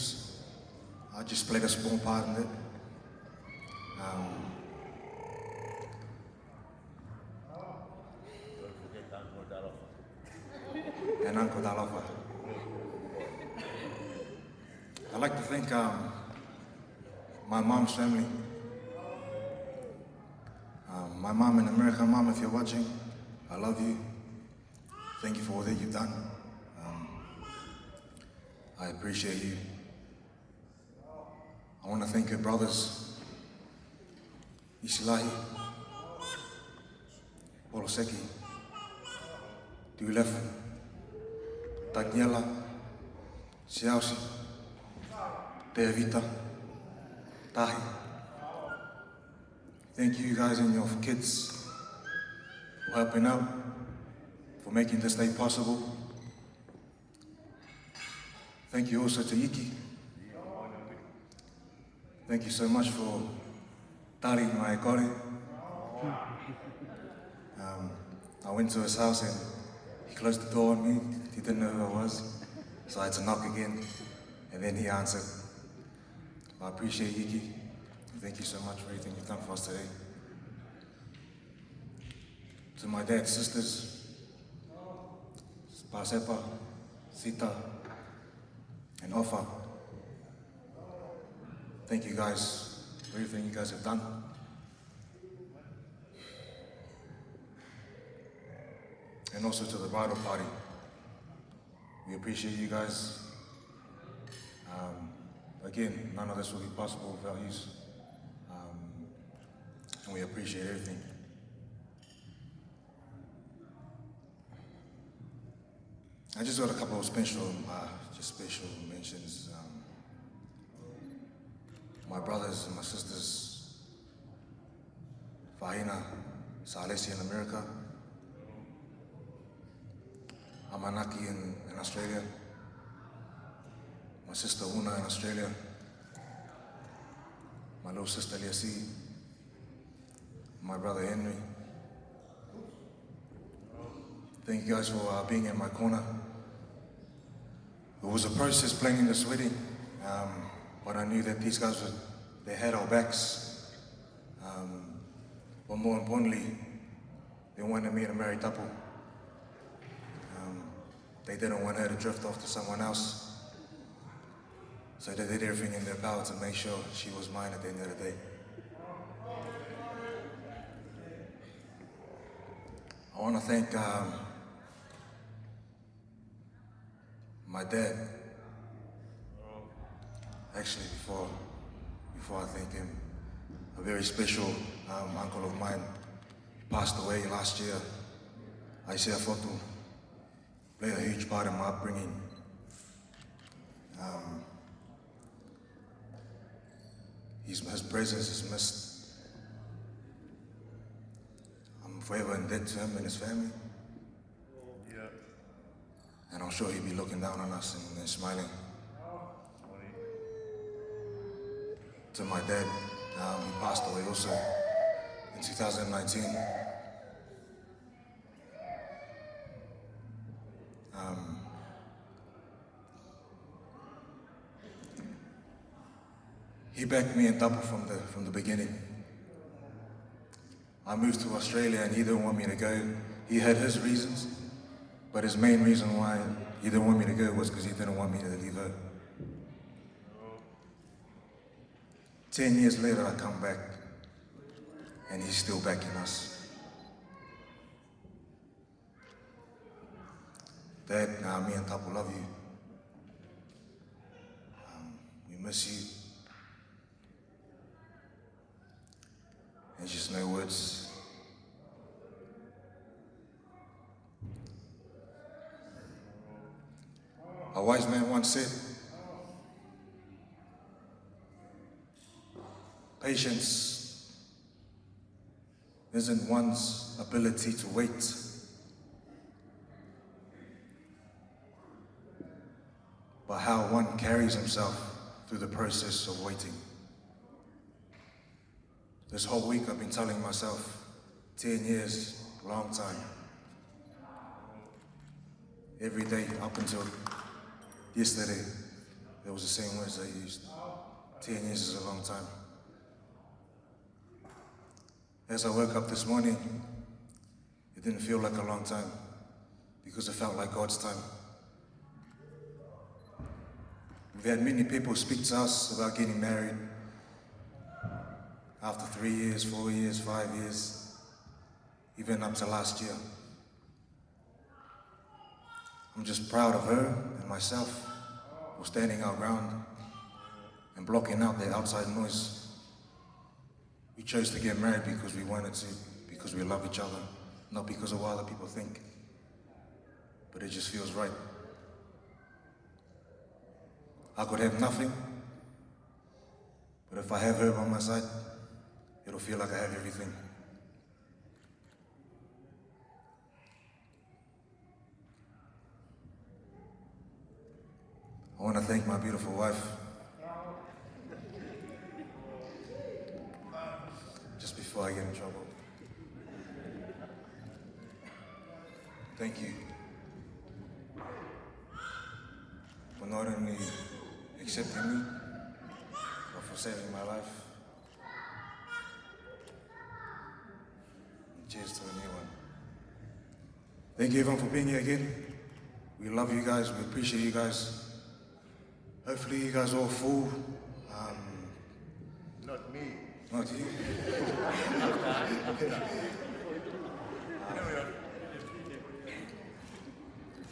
I just played a small part in it. Um, and Uncle Talofa. I'd like to thank, um, my mom's family. Um, my mom in America, Mom, if you're watching, I love you. Thank you for all that you've done. Um, I appreciate you. I wanna thank your brothers, Isilahi, Poloseki, Tuilefu, Taniela, Siaosi, Tevita, Tahi. Thank you guys and your kids for helping out, for making this day possible. Thank you also to Iki. Thank you so much for tali mai e kole. Um, I went to his house and he closed the door on me. He didn't know who I was. So I had to knock again. And then he answered. I appreciate Iki. Thank you so much for everything you've done for us today. To my dad's sisters, Pasepa, Sita, and Ofa. Thank you guys for everything you guys have done. And also to the bridal party. We appreciate you guys. Um, again, none of this would be possible without you. Um, and we appreciate everything. I just got a couple of special, uh, just special mentions. Um, my brothers and my sisters, Fahina Salesi in America, Amanaki in, in Australia, my sister Una in Australia, my little sister Liasi, my brother Henry. Thank you guys for, uh, being in my corner. It was a process planning this wedding, um, but I knew that these guys were, they had our backs. Um, but more importantly, they wanted me to marry Tapu. Um, they didn't want her to drift off to someone else. So they did everything in their power to make sure she was mine at the end of the day. I want to thank, um, my dad. Actually, before, before I thank him, a very special, um, uncle of mine passed away last year. Aisea Fotu played a huge part in my upbringing. Um, his, his presence is missed. I'm forever in debt to him and his family. Yeah. And I'm sure he'll be looking down on us and, and smiling. To my dad, um, he passed away also in two thousand nineteen. Um, he backed me and Tapu from the, from the beginning. I moved to Australia and he didn't want me to go. He had his reasons, but his main reason why he didn't want me to go was 'cause he didn't want me to leave her. Ten years later, I come back, and he's still backing us. Dad, nah, me and Tapu love you. Um, we miss you. There's just no words. A wise man once said, "Patience isn't one's ability to wait, but how one carries himself through the process of waiting." This whole week I've been telling myself, "Ten years, long time." Every day up until yesterday, it was the same words I used. Ten years is a long time. As I woke up this morning, it didn't feel like a long time because it felt like God's time. We've had many people speak to us about getting married after three years, four years, five years, even up to last year. I'm just proud of her and myself for standing our ground and blocking out the outside noise. We chose to get married because we wanted to, because we love each other, not because of what other people think. But it just feels right. I could have nothing, but if I have her by my side, it'll feel like I have everything. I wanna thank my beautiful wife. Just before I get in trouble. Thank you for not only accepting me, but for saving my life. Cheers to a new one. Thank you everyone for being here again. We love you guys. We appreciate you guys. Hopefully you guys are all full. Um, not me. Not you.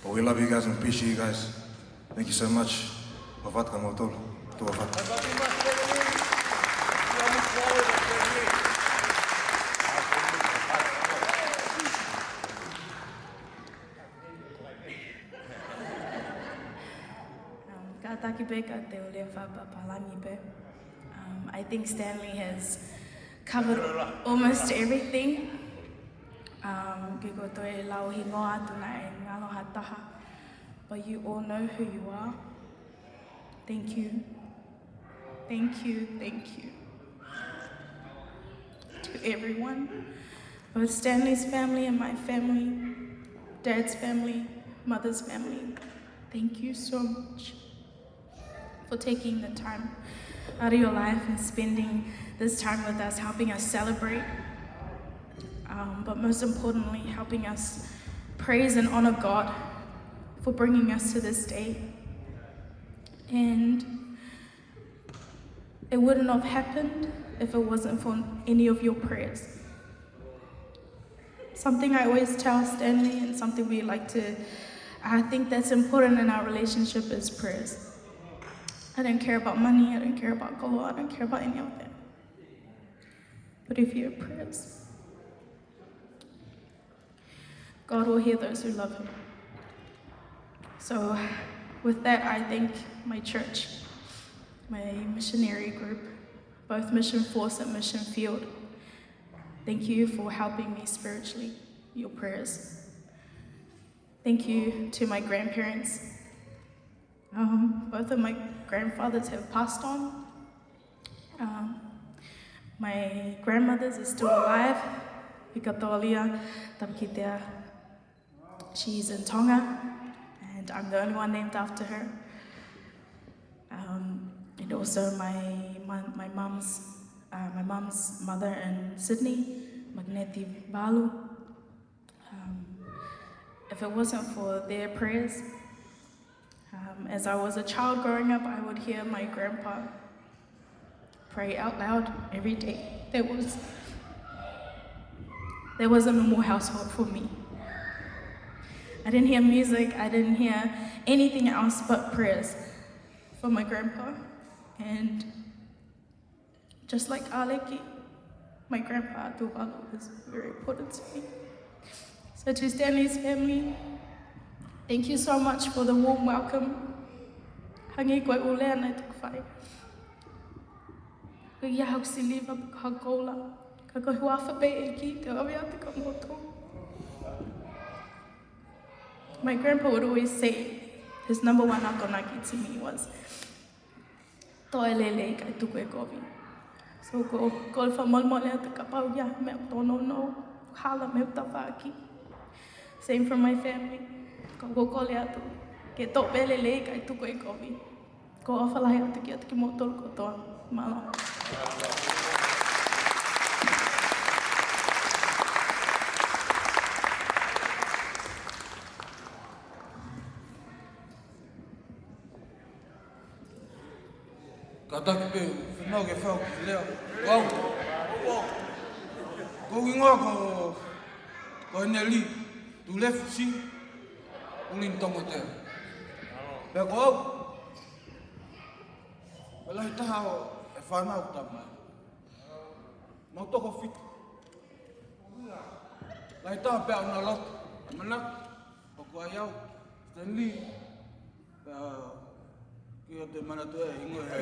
But we love you guys and appreciate you guys. Thank you so much. Fakafetaʻi kimoutolu. Tuʻa ʻofa. Um, kātaki pē ka te u lea fakapapālangi pē. Um, I think Stanley has covered almost everything. Um, ke ko toe lau hingoa atu naʻe ngalo ha taha. But you all know who you are. Thank you. Thank you, thank you to everyone, both Stanley's family and my family, Dad's family, Mother's family. Thank you so much for taking the time out of your life and spending this time with us, helping us celebrate, um, but most importantly, helping us praise and honor God for bringing us to this day. And it wouldn't have happened if it wasn't for any of your prayers. Something I always tell Stanley, and something we like to, I think that's important in our relationship, is prayers. I don't care about money, I don't care about koloa, I don't care about any of that. But if you have prayers, God will hear those who love him. So, with that, I thank my church, my missionary group, both Mission Force and Mission Field. Thank you for helping me spiritually, your prayers. Thank you to my grandparents. Um, both of my grandfathers have passed on. Um, my grandmothers are still alive. Vikatolia Tamakitea. She's in Tonga, and I'm the only one named after her. Um, and also my, my, my mum's, uh, my mum's mother in Sydney, Magneti Valu. Um, if it wasn't for their prayers, um, as I was a child growing up, I would hear my grandpa pray out loud every day. There was, there was a normal household for me. I didn't hear music, I didn't hear anything else but prayers for my grandpa. And just like ʻAleki, my grandpa Tuvalu is very important to me. So to Stanley's family, thank you so much for the warm welcome. Hangē ko e ʻū lea naʻe toki fai. Ko ia haku siliva, haku koula. Ka ko e huafa pē ʻEiki, te u ʻave atu kia moutolu. My grandpa would always say, his number one akonaki to me was, toe lelei kae tuku e kovi. So ko, ko e fakamolemole atu kapau ʻoku ʻi ai ha meʻa ʻoku tōnounou, hala mei hoku tafaʻaki. Same from my family. Ko, ko e kole atu ke toe pē lelei kae tuku e kovi. Ko e ʻofa lahi atu kiate kimoutolu kotoa. Mālō. Kātaki pē, fēnau ke fau ki lea. Kau. Ko e hingoa ko, ko Heneli Tulefu Siʻulini Tongotea. Pea ko au, ko e lahi taha ʻo e fānau tamai. Mau toko fitu. Lahi taha pea ʻoku na loto. ʻAmanaki, ʻoku ʻi ai au, Stanley, pea ʻikai te u manatu e hingoa. ʻE,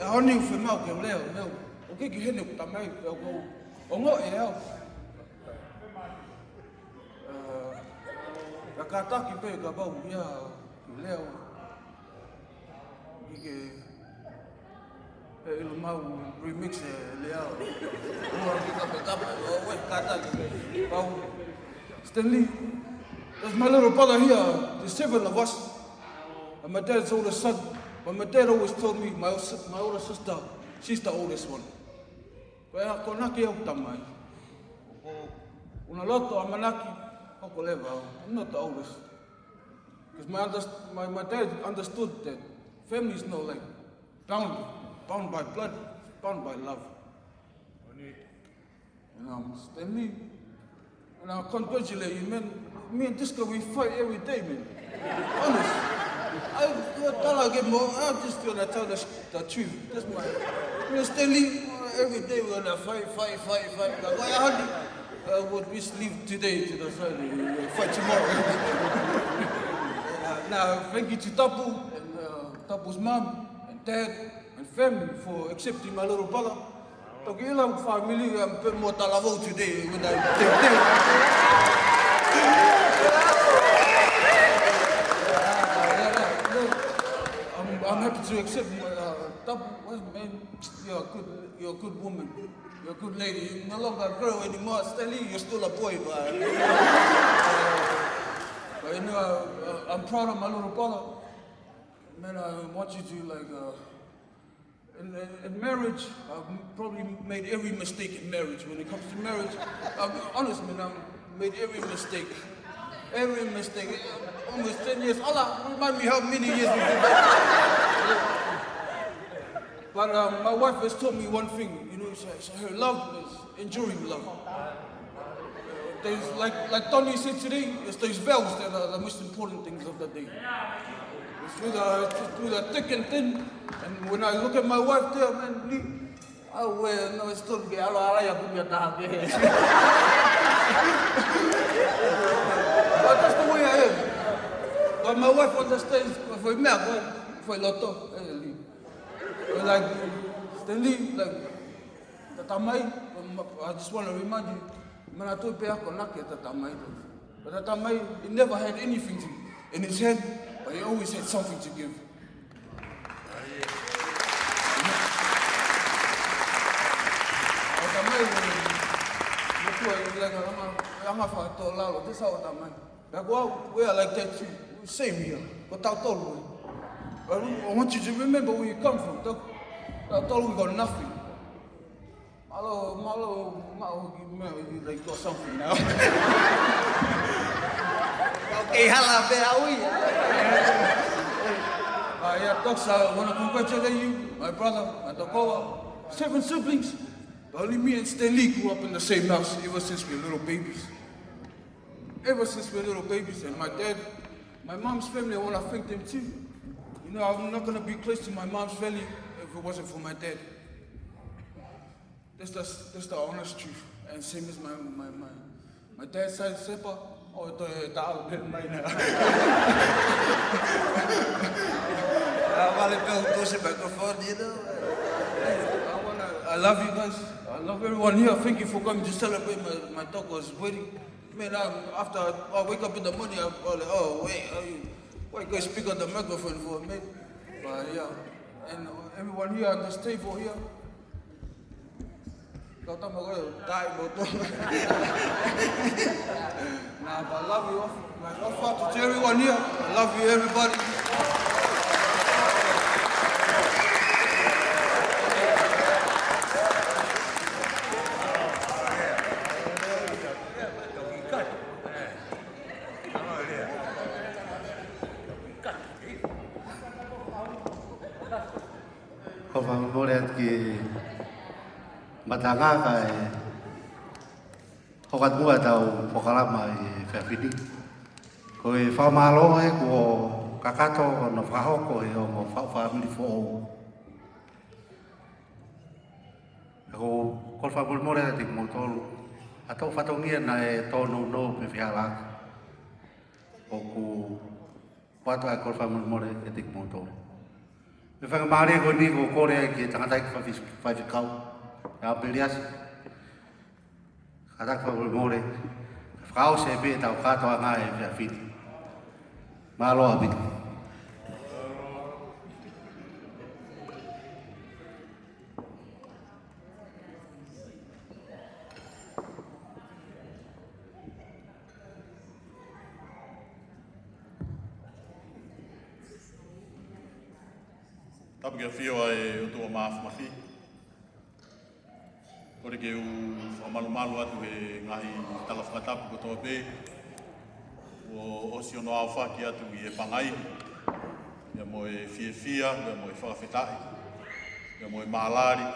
ʻoku ou fiemaʻu ke u lea, lea. ʻOku ʻikai ke heni hoku tamai, pea ʻoku ou ongoʻi ʻe au. ʻE, ka kātaki pē kapau ʻoku ʻi ai ha lea ʻoku ʻikai ke ʻi ai, ʻilo mau remix e lea. Ua ki kapekape, ʻo, ʻe kātaki pē. Pau. Stanley, there's my little brother here, there's seven of us. I'm my dad's oldest son. But my dad always told me, my, my older sister, she's the oldest one. Ko e akonaki ʻa hoku tamai. ʻOku na loto ʻamanaki, ʻoku leva, I'm not the oldest. 'Cause my, underst-, my, my dad understood that family is not like bound, bound by blood, it's bound by love. And, um, Stanley, and I congratulate you, man. Me and this guy, we fight every day, man. Honest. I, I tell, I get more, I just gonna tell the, the truth. That's my, me and Stanley, every day we're gonna fight, fight, fight, fight. But I hardly, uh, would we sleep today to the side, we will fight tomorrow. Uh, now, thank you to Tapu and, uh, Tapu's mom and dad and family for accepting my little brother. Toki ʻilo ʻeku family, I'm a bit more talavou today when I take them. I'm, I'm happy to accept my, uh, Tapu, well, man, you're a good, you're a good woman. You're a good lady. You're no longer a girl anymore. Stanley, you're still a boy, but, but you know, uh, I'm proud of my little brother. Man, I want you to, like, uh, in, in, in marriage, I've probably made every mistake in marriage. When it comes to marriage, I'm honest, man, I've made every mistake. Every mistake. Almost ten years. Allah, remind me how many years we did that. But um, my wife has taught me one thing, you know, so, so her love is enduring love. There's, like, like Tony said today, it's those vows that are the most important things of the day. It's through the, it's through the thick and thin. And when I look at my wife there, man, Lee, I wear no, it's still get out of area, put me at the house. But that's the way I am. But my wife understands, for me, for, for Lotto, eh, Lee. Like, Stanley, like, the tamai, um, I just want to remind you, manatuʻi pē ʻa e konaki ʻa e tamai. But the tamai, he never had anything to, in his hand, but he always had something to give. The tamai, he like, anga, anga fakalalo, that's how the tamai. Pea ko au, we are like that too. Same here. Ko tautolu. But we, I want you to remember where you come from. Tau, tautolu, we got nothing. Mālō, mālō, mālō, you, you, like, got something now. Okay, hala, be awi. Uh, yeah, Docs, I want to congratulate you, my brother, my tokoua, seven siblings. But only me and Stanley grew up in the same house ever since we were little babies. Ever since we were little babies, and my dad, my mom's family, I want to thank them too. You know, I'm not going to be close to my mom's family if it wasn't for my dad. That's the, that's the honest truth. And same as my, my, my, my dad's side, Sepa, oh, the, the, I wanna, I love you guys. I love everyone here. Thank you for coming to celebrate my, my toko's wedding. Man, um, after I, I wake up in the morning, I'm like, "Oh, wait, uh, wait, go speak on the microphone for a minute." But yeah, and everyone here at this table here. Kau tama ko e tai mo to. Nah, but I love you all. Man, all far to everyone here. I love you, everybody. Ko e fakamole atu ki he matangaka ʻe hoko atu muʻa ʻetau polokalama ʻi he efiafi ni. Ko e fakamālō ē kuo kakato hono fakahoko ʻe he ongo faʻu fāmili foʻou. Ko e kole fakamolemole atu kiate kimoutolu ʻa e fatongia naʻe tōnounou pe fehālaaki. ʻOku ʻoatu ʻa e kole fakamolemole kiate kimoutolu. Mei he faingamālie ko eni ʻoku ou kole ai ki he tangataʻeiki faifekau, ʻa Peliasi. Kātaki fakamolemole, fakaʻosi pē ʻetau kātoanga ʻi he efiafi ni. Mālō ʻaupito. Tapu ki he ʻafio ʻa e ʻOtua Māfimafi. Kole ke u fakamalumalu atu he ngaahi tala fakatapu kotoa pē kuo ʻosi hono aofaki atu ʻi he pangai, pea mo e fiefia, pea mo e fakafetaʻi, pea mo e mālali.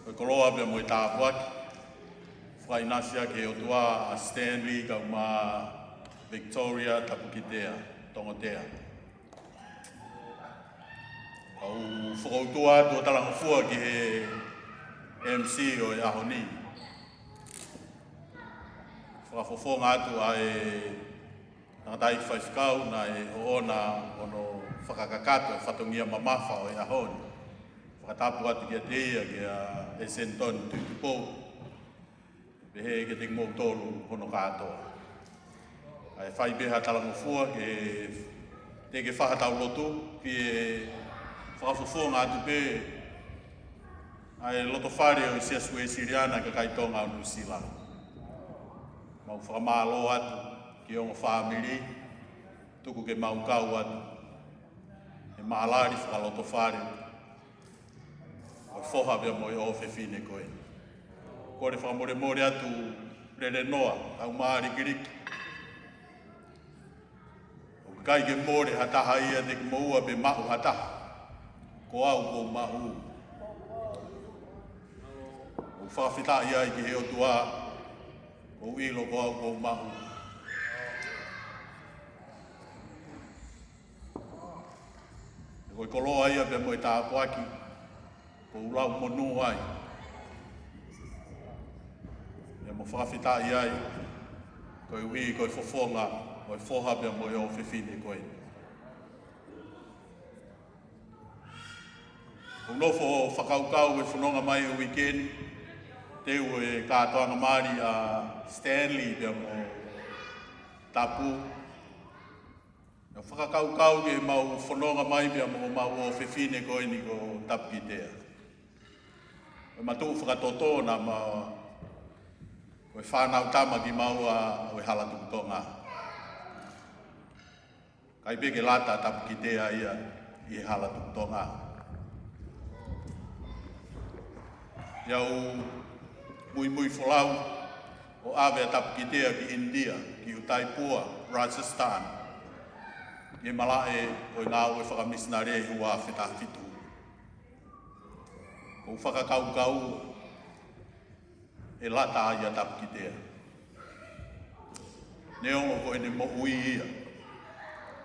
Ko e koloa pea mo e tāpuaki, fakaʻinasi ʻaki ʻe he ʻOtua ʻa Stanley kae ʻumaʻā Victoria Tapukitea Tongotea. Kau fakautua atu ʻo talangofua ki he M C ʻo e ʻaho ni. Fakafofonga atu ʻa e tangataʻeiki faifekau naʻe ʻoʻona hono fakakakato e fatongia mamafa ʻo e ʻaho ni. Fakatapu atu kiate ia, kia ʻEseni Toni Tuʻitupou. Pehē kiate kimoutolu hono kātoa. ʻA e fai pē ha talangofua ki he Te ke fai haʻatau lotu, ke fakafofonga atu pē ʻa e lotofale ʻo e Siasi Uēsiliana ʻa e Kakai Tonga ʻo Nuʻusila. Mau fakamālō atu ki he ongo fāmili, tuku ke mau kau atu he mālali fakalotofale ʻo e foha pea mo e ʻofefine ko ē. Kole fakamolemole atu Lelenoa, kau mālikiliki. ʻOku ʻikai ke mole ha taha ʻiate kimoua pe maʻu ha taha. Ko au ʻoku ou maʻu. ʻOku ou fakafetaʻi ai ki he ʻOtua, ʻoku ou ʻilo ko au ʻoku ou maʻu. Ko e koloa ia pea mo e tāpuaki, ʻoku ou lau monū ai. Pea mo fakafetaʻi ai, koeʻuhi ko e fofonga ʻo e foha pea mo e ʻofefine ko ē. ʻOku ou nofo fakakaukau he fononga mai ʻo e uike ni, teu e kātoanga mali ʻa Stanley pea mo Tapu. ʻOku ou fakakaukau ki heʻemau fononga mai pea mo homau ʻofefine ko eni ko Tapukitea. Ko ʻema tuʻu fakatotonu naʻa ma, ko e fānau tama kimaua ʻo e Hala Tuku Tonga. ʻIkai pē ke lata Tapukitea ia ʻi he Hala Tuku Tonga. ʻOku ou muimui folau ʻo ʻave ʻa Tapukitea ki ʻInitia, ki Udaipur, Rajasthan, ki he malaʻe ʻo e ngāue fakamisinale ʻi he ua afe taha fitu. ʻOku ou fakakaukau ʻe lata ai ʻa Tapukitea. Neongo ko ʻene moʻui ia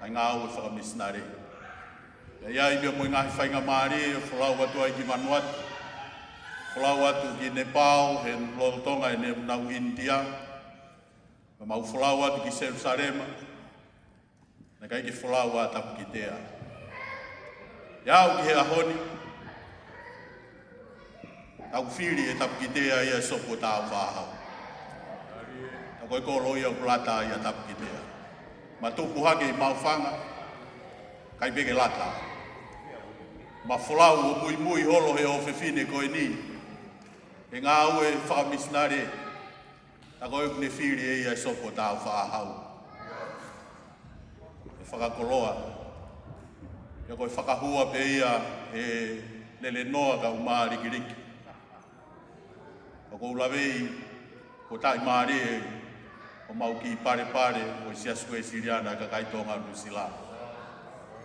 ʻa e ngāue fakamisinale. ʻOku ʻi ai pea mo e ngaahi faingamālie ʻo folau atu ai ki Vanuatu, folau atu ki Nepal, he lolotonga ʻene nofo ʻi ʻInitia. Pea mau folau atu ki Selusalema, naʻe ʻikai ke folau ʻa Tapukitea. ʻI he ʻaho ni, ʻoku fili ʻe Tapukitea ia e sopu ʻo Tāufaʻāhau. Ka ko e kolo ia ʻoku lata ai ʻa Tapukitea. Ma tupu hake ʻi Maʻufanga, ʻikai pē ke lata. Ma folau ʻo muimui holo he ʻofefine ko eni he ngāue fakamisinale. Ka ko e ʻoku ne fili ʻe ia e sopu ʻo Tāufaʻāhau. ʻE fakakoloa. Pea ko e fakahua pē ia ʻe Lelenoa, kau mālikiliki. Ka ʻoku ou laveʻi ko e taʻimālie ʻo homau kiʻi palepale ʻo e Siasi Uēsiliana ʻa e Kakai Tonga ʻo Nuʻusila.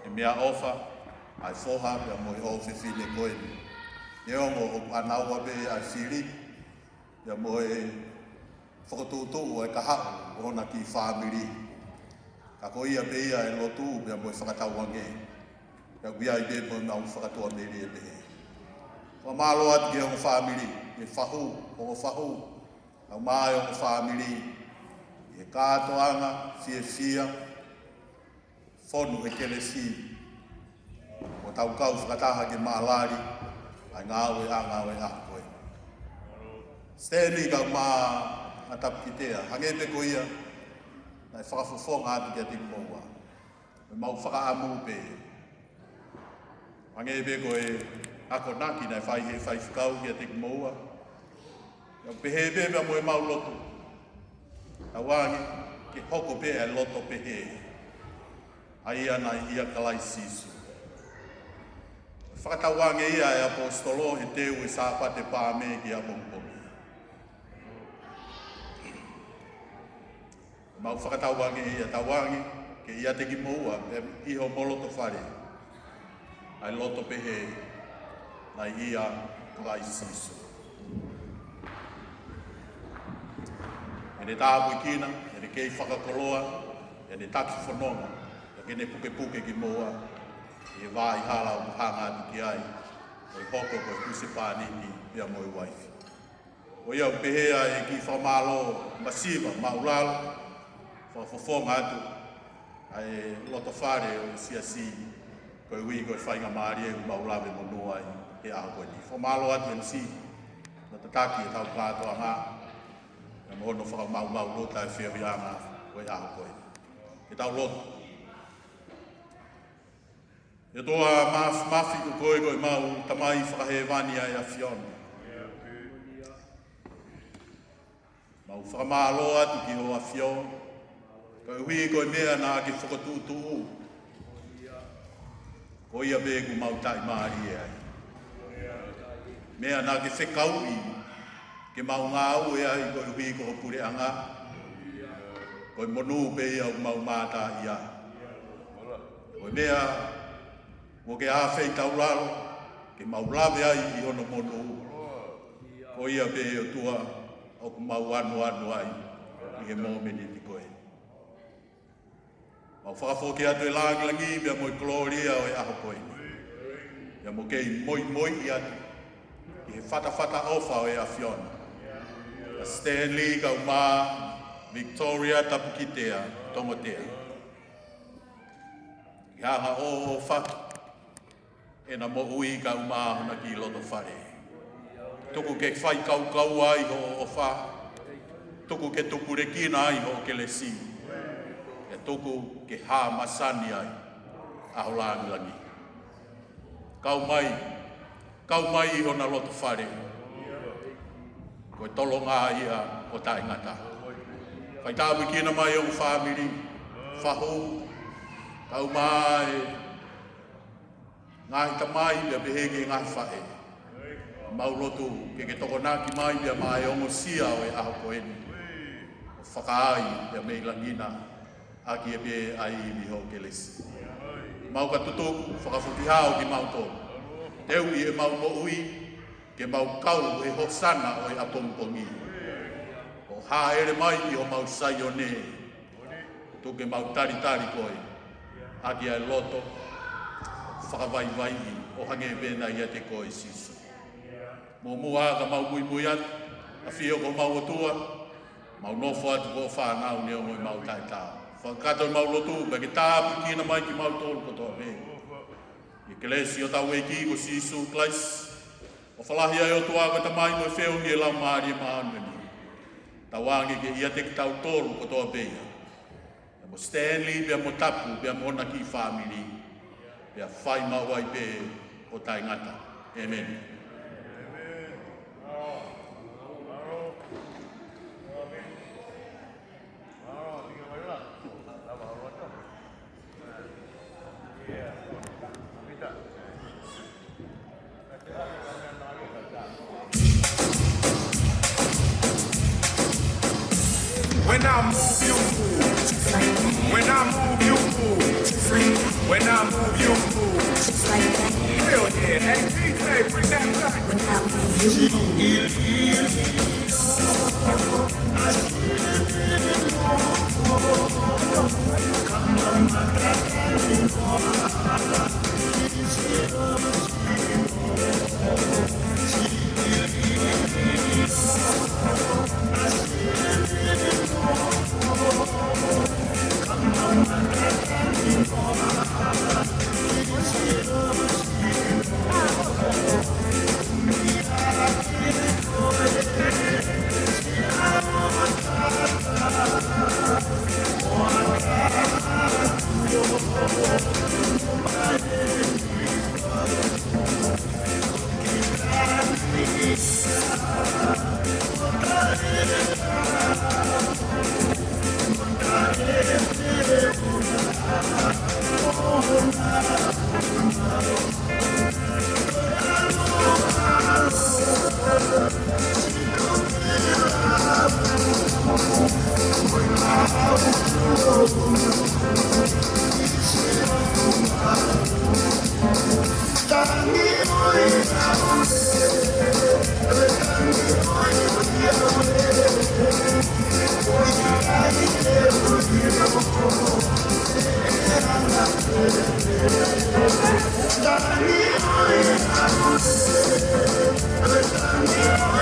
ʻE meʻaʻofa ʻa e foha pea mo e ʻofefine ko eni. Neongo ʻoku ʻanaua pē ʻa e fili, pea mo e fokotuʻutuʻu ʻa e kahaʻu ʻo hona kiʻi fāmili. Ka ko ia pē ia e lotu pea mo e fakatauange. Pea ʻoku ʻi ai pē mo ʻemau fakatuʻamelie pehē. Fakamālō atu ki he ongo fāmili, ki he fahu, ongo fahu, kau mai ongo fāmili, ki he kātoanga fiefia, fonu he kelesi, ʻo tau kau fakataha ke mālali ʻa e ngāueʻanga ʻo e ʻaho ko ē. Stanley, kau mai ʻa Tapukitea, hangē pē ko ia naʻe fakafofonga atu kiate kimoua. Ko ʻemau fakaʻamu pē, hangē pē ko e akonaki naʻe fai ʻe he faifekau kiate kimoua. ʻOku pehē pē pea mo ʻemau lotu. Tauange ke hoko pē ʻa e loto pehē, ʻa ia naʻe ʻia Kalaisi Sīsū. Fakatauange ia ʻe he ʻaposetolo he teu e Sāpate Paame ki ʻapongipongi. Mau fakatauange ia, tauange ke ʻiate kimoua pea ʻi homou lotofale ʻa e loto pehē naʻe ʻia Kalaisi Sīsū. ʻEne tāpuekina, ʻene kei fakakoloa, ʻene taki fononga, ʻa ia ke ne pukepuke kimoua ʻi he vaʻa hala ʻoku hanga atu ki ai, ʻo hoko ko e husepāniti pea mo e uaifi. Ko ia ʻoku pehē ʻa e kiʻi fakamālō masiva, māʻulalo, fakafofonga atu ʻa e lotofale ʻo e siasi, koeʻuhi ko e faingamālie ʻoku mau lave monū ai he ʻaho ko eni. Fakamālō atu M C, naʻa tataki ʻetau kātoanga, pea mo hono fakamaumauʻi ʻa e feohiʻanga ʻo e ʻaho ko eni. Ke tau lotu. ʻE ʻOtua Māfimafi, ko koe ko ʻemau Tamai fakahēvani ʻa e ʻAfiona. Mau fakamālō atu ki hoʻo ʻAfio, koeʻuhi ko e meʻa naʻa ke fokotuʻutuʻu, ko ia pē ʻoku mau taʻimālie ai. Meʻa naʻa ke fekauʻi ke mau ngāue ai koeʻuhi ko ho puleʻanga, ko e monū pē ia ʻoku mau mātā ai. Ko e meʻa kuo ke ʻāfeitaulalo ke mau lave ai ʻi hono monū, ko ia pē ʻOtua ʻoku mau ʻanuʻanu ai ʻi he mōmeniti ko ē. Mau fakafoki atu e lāngilangi pea mo e kolōlia ʻo e ʻaho ko eni, pea mo kei moimoi atu ʻi he fatafata ʻofa ʻo e ʻAfiona, ʻa Stanley kae ʻumaʻā Victoria Tapukitea Tongotea, ke hanga ʻo ʻofa ʻena moʻui kae ʻumaʻā hona kiʻi loto fale. Tuku ke faikaukaua ai hoʻo ʻofa. Tuku ke tupulekina ai hoʻo kelesi. Pea tuku ke hā masani ai ʻa ho lāngilangi. Kau mai, kau mai ʻi hona loto fale. Ko e tolonga ia ʻo taʻengata. Faitāpuekina mai hoʻo fāmili, fahu, kae ʻumaʻā e ngaahi tamai pea pehē ki he ngaahi faʻē. Mau lotu ke ke tokonaki mai pea maʻa e ongosia ʻo e ʻaho ko eni, ʻo fakaai pea mei langi na ʻaki e pē ʻa e ivi hoʻo kelesi. Mau ka tutuku, fakafokihao kimautolu. Teuʻi ʻemau moʻui ke mau kau he hōsana ʻo e ʻapongipongi, ʻo hāʻele mai ʻi homau Saione. Tuku ke mau talitali koe ʻaki ʻa e loto fakavaivaiʻi ʻo hangē pē naʻe ʻiate koe Sīsū. Muʻomuʻa ka mau muimui atu, ʻAfio ko homau ʻOtua, mau nofo atu ko e fānau neongo ʻemau taʻetaau. Fakakakato ʻemau lotu pea ke tāpuekina mai kimautolu kotoa pē ʻi he kelesi ʻo hotau ʻEiki ko Sīsū Kalaisi, ʻofa lahi ʻa e ʻOtua ko e Tamai, mo e feohi ʻa e Laumālie Māʻoniʻoni, tauange ke ʻiate kitautolu kotoa pē ia, pea mo Stanley, pea mo Tapu, pea mo hona kiʻi fāmili, pea fai maʻu ai pē ʻo taʻengata. ʻĒmeni. When I move, you move. When I move, you move. When I move, you move. Hell yeah. Hey, D J, bring that back. When I move, you move. When I move, you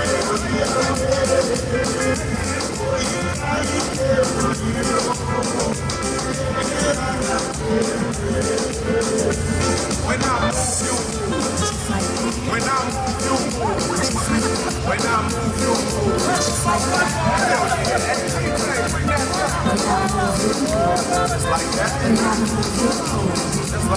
move. When I move, you move. When I move, you move. Hell yeah. Hey, D J, bring that down. Just like that. Just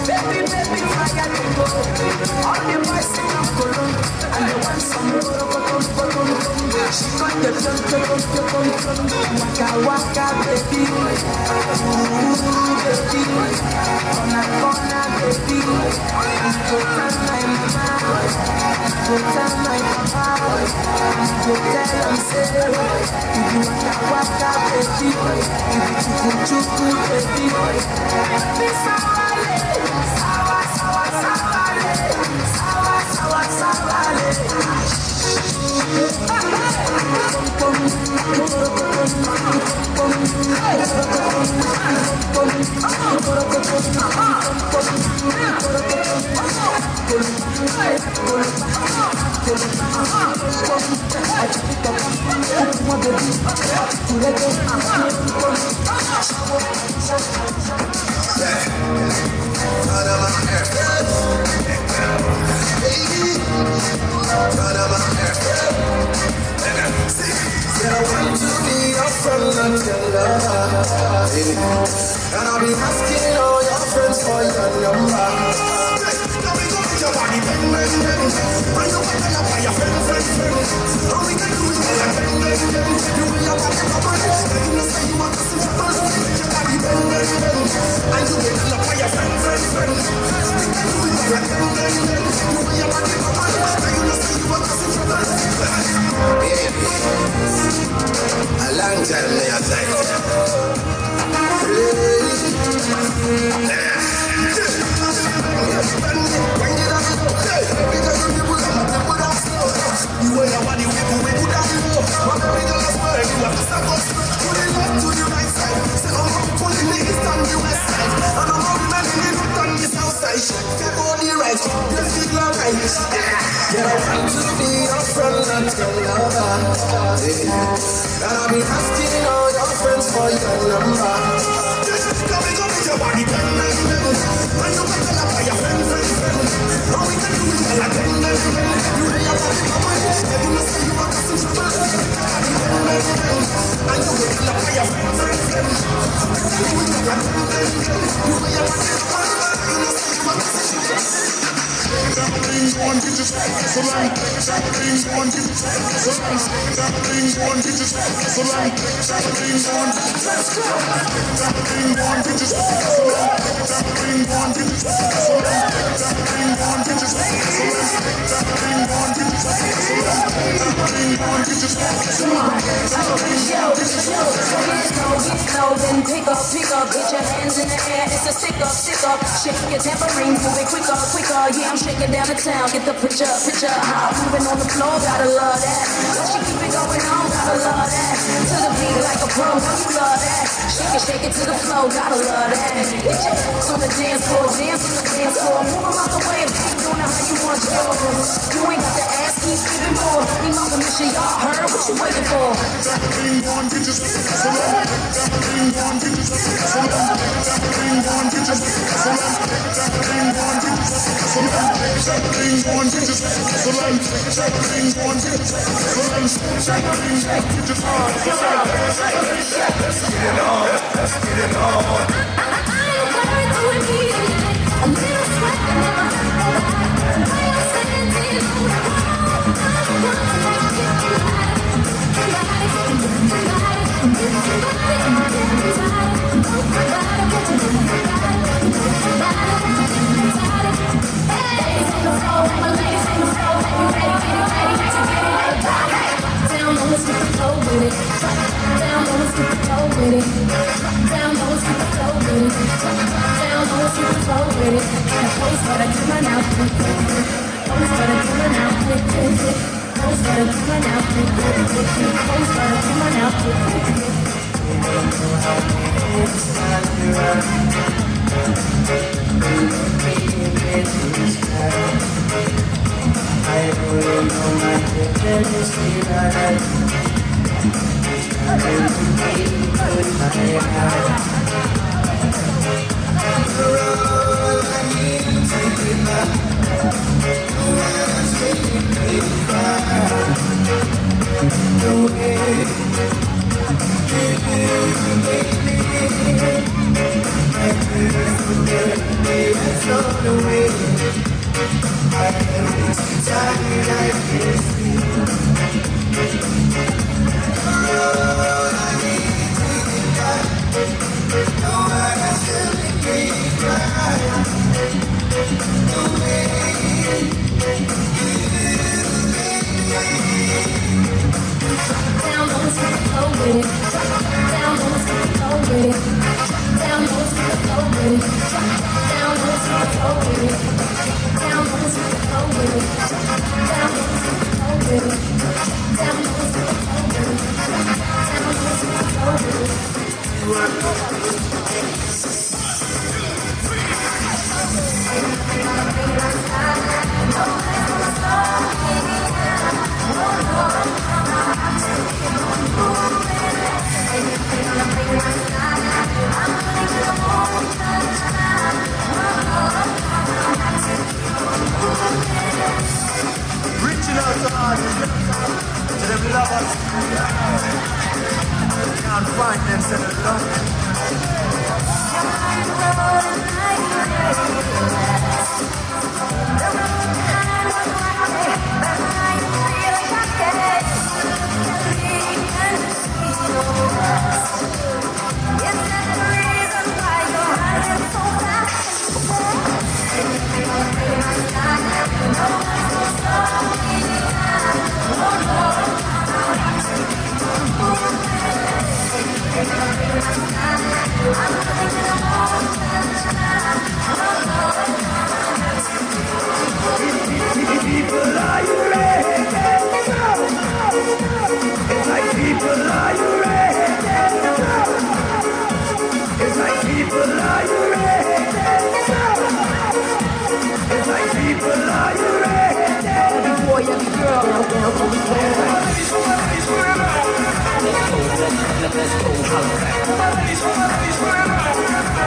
Baby, baby, fire dey go. All the boys in Cologne, and they want some. She got the jump, jump, jump, jump, jump, waka, waka, baby. Ooh, baby. Corner, corner, baby. Go tell my mama. Go tell my papa. Go tell them say, if you waka, waka, baby. If you chuku, chuku, baby. Be sour, sour, sour, sour, sour, sour, sour. Said I want to be your friend, not your lover. Yeah. And I'll be asking all your friends for your number. Hey, now we go with your body, bang, bang, bang. Bring your body up by your friend, friend, friend. All we can do is like bang, bang, bang. You and your body, bubble. You know say you want to see trouble. Make your body bang, bang, bang. And you get up by your friend, friend, friend. We can do it like bang, bang, bang. You and your body, bubble. You know say you want to see trouble. Yeah. A long time, me, I say. Get around to be your friend, not your lover. Yeah. And I'll be asking all your friends for your number. Just come and go with your body, bang, bang, bang. When you make a love for your friend, friend, friend. All we can do is like bang, bang, bang. You hear your body, bubble. And you must say you want to see trouble. Body, bang, bang, bang. And you make a love for your friend, friend, friend. All we can do is like bang, bang, bang. You hear your body, bubble. You must say you want to see trouble. Pick up, pick up, get your hands in the air. It's a stick up, stick up. Shake your tambourine, move it quicker, quicker. Yeah, I'm shaking down the town. Get the picture, picture. Hot, moving on the floor, gotta love that. She keep it going on, gotta love that. To the beat like a pro, don't you love that? Shake it, shake it to the floor, gotta love that. Get your ass on the Dance floor, dance on the dance floor. Move 'em out the way if you don't know how you want yours. You ain't got to ask me even more. Need my permission, y'all heard what you waiting for. Down low, let's get the flow with it. Drop down low, let's get the flow with it. Drop down low, let's get the flow with it. Drop down low, let's get the flow with it. The hoes gotta come on out, quick, quick, quick. Hoes gotta come on out, quick, quick, quick. Hoes gotta come on out, quick, quick, quick. Hoes gotta come on out, quick, quick, quick. Down low, let's get the flow with it. Down low, let's get the flow with it. Down low, let's get the flow with it. Down low, let's get the flow with it. Down low, let's get the flow with it. Down low, let's get the flow with it. Down low, let's get the flow with it. Down low, let's get the flow with it. Reaching out to artists, to them lovers. Can't find them, send them love. People, are you ready? It's like, people, are you ready? It's like, people, are you ready? It's like, people, are you ready? Every boy, every girl, let's go, let's, let's, let's go, holla.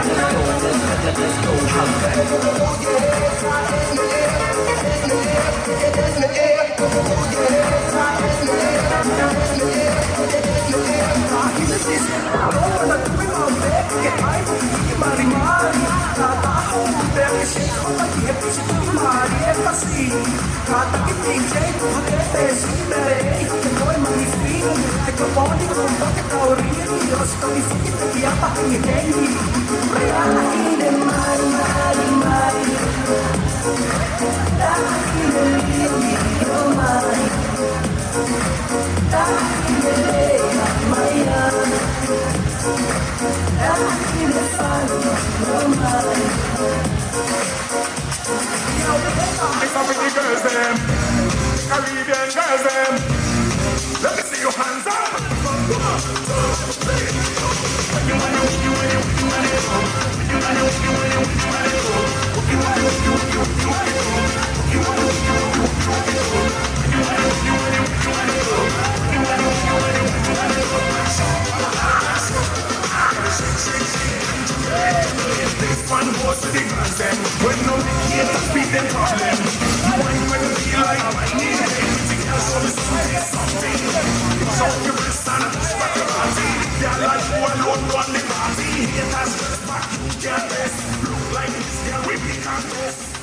Let's go, let's, let's, let's go, holla. It's up in the girls them, Caribbean girls them. Let me see your hands up. One, two, three. When you, when you, when you, when you, when you, when you, when you, when you, when you, when you, when you, when you, Ato.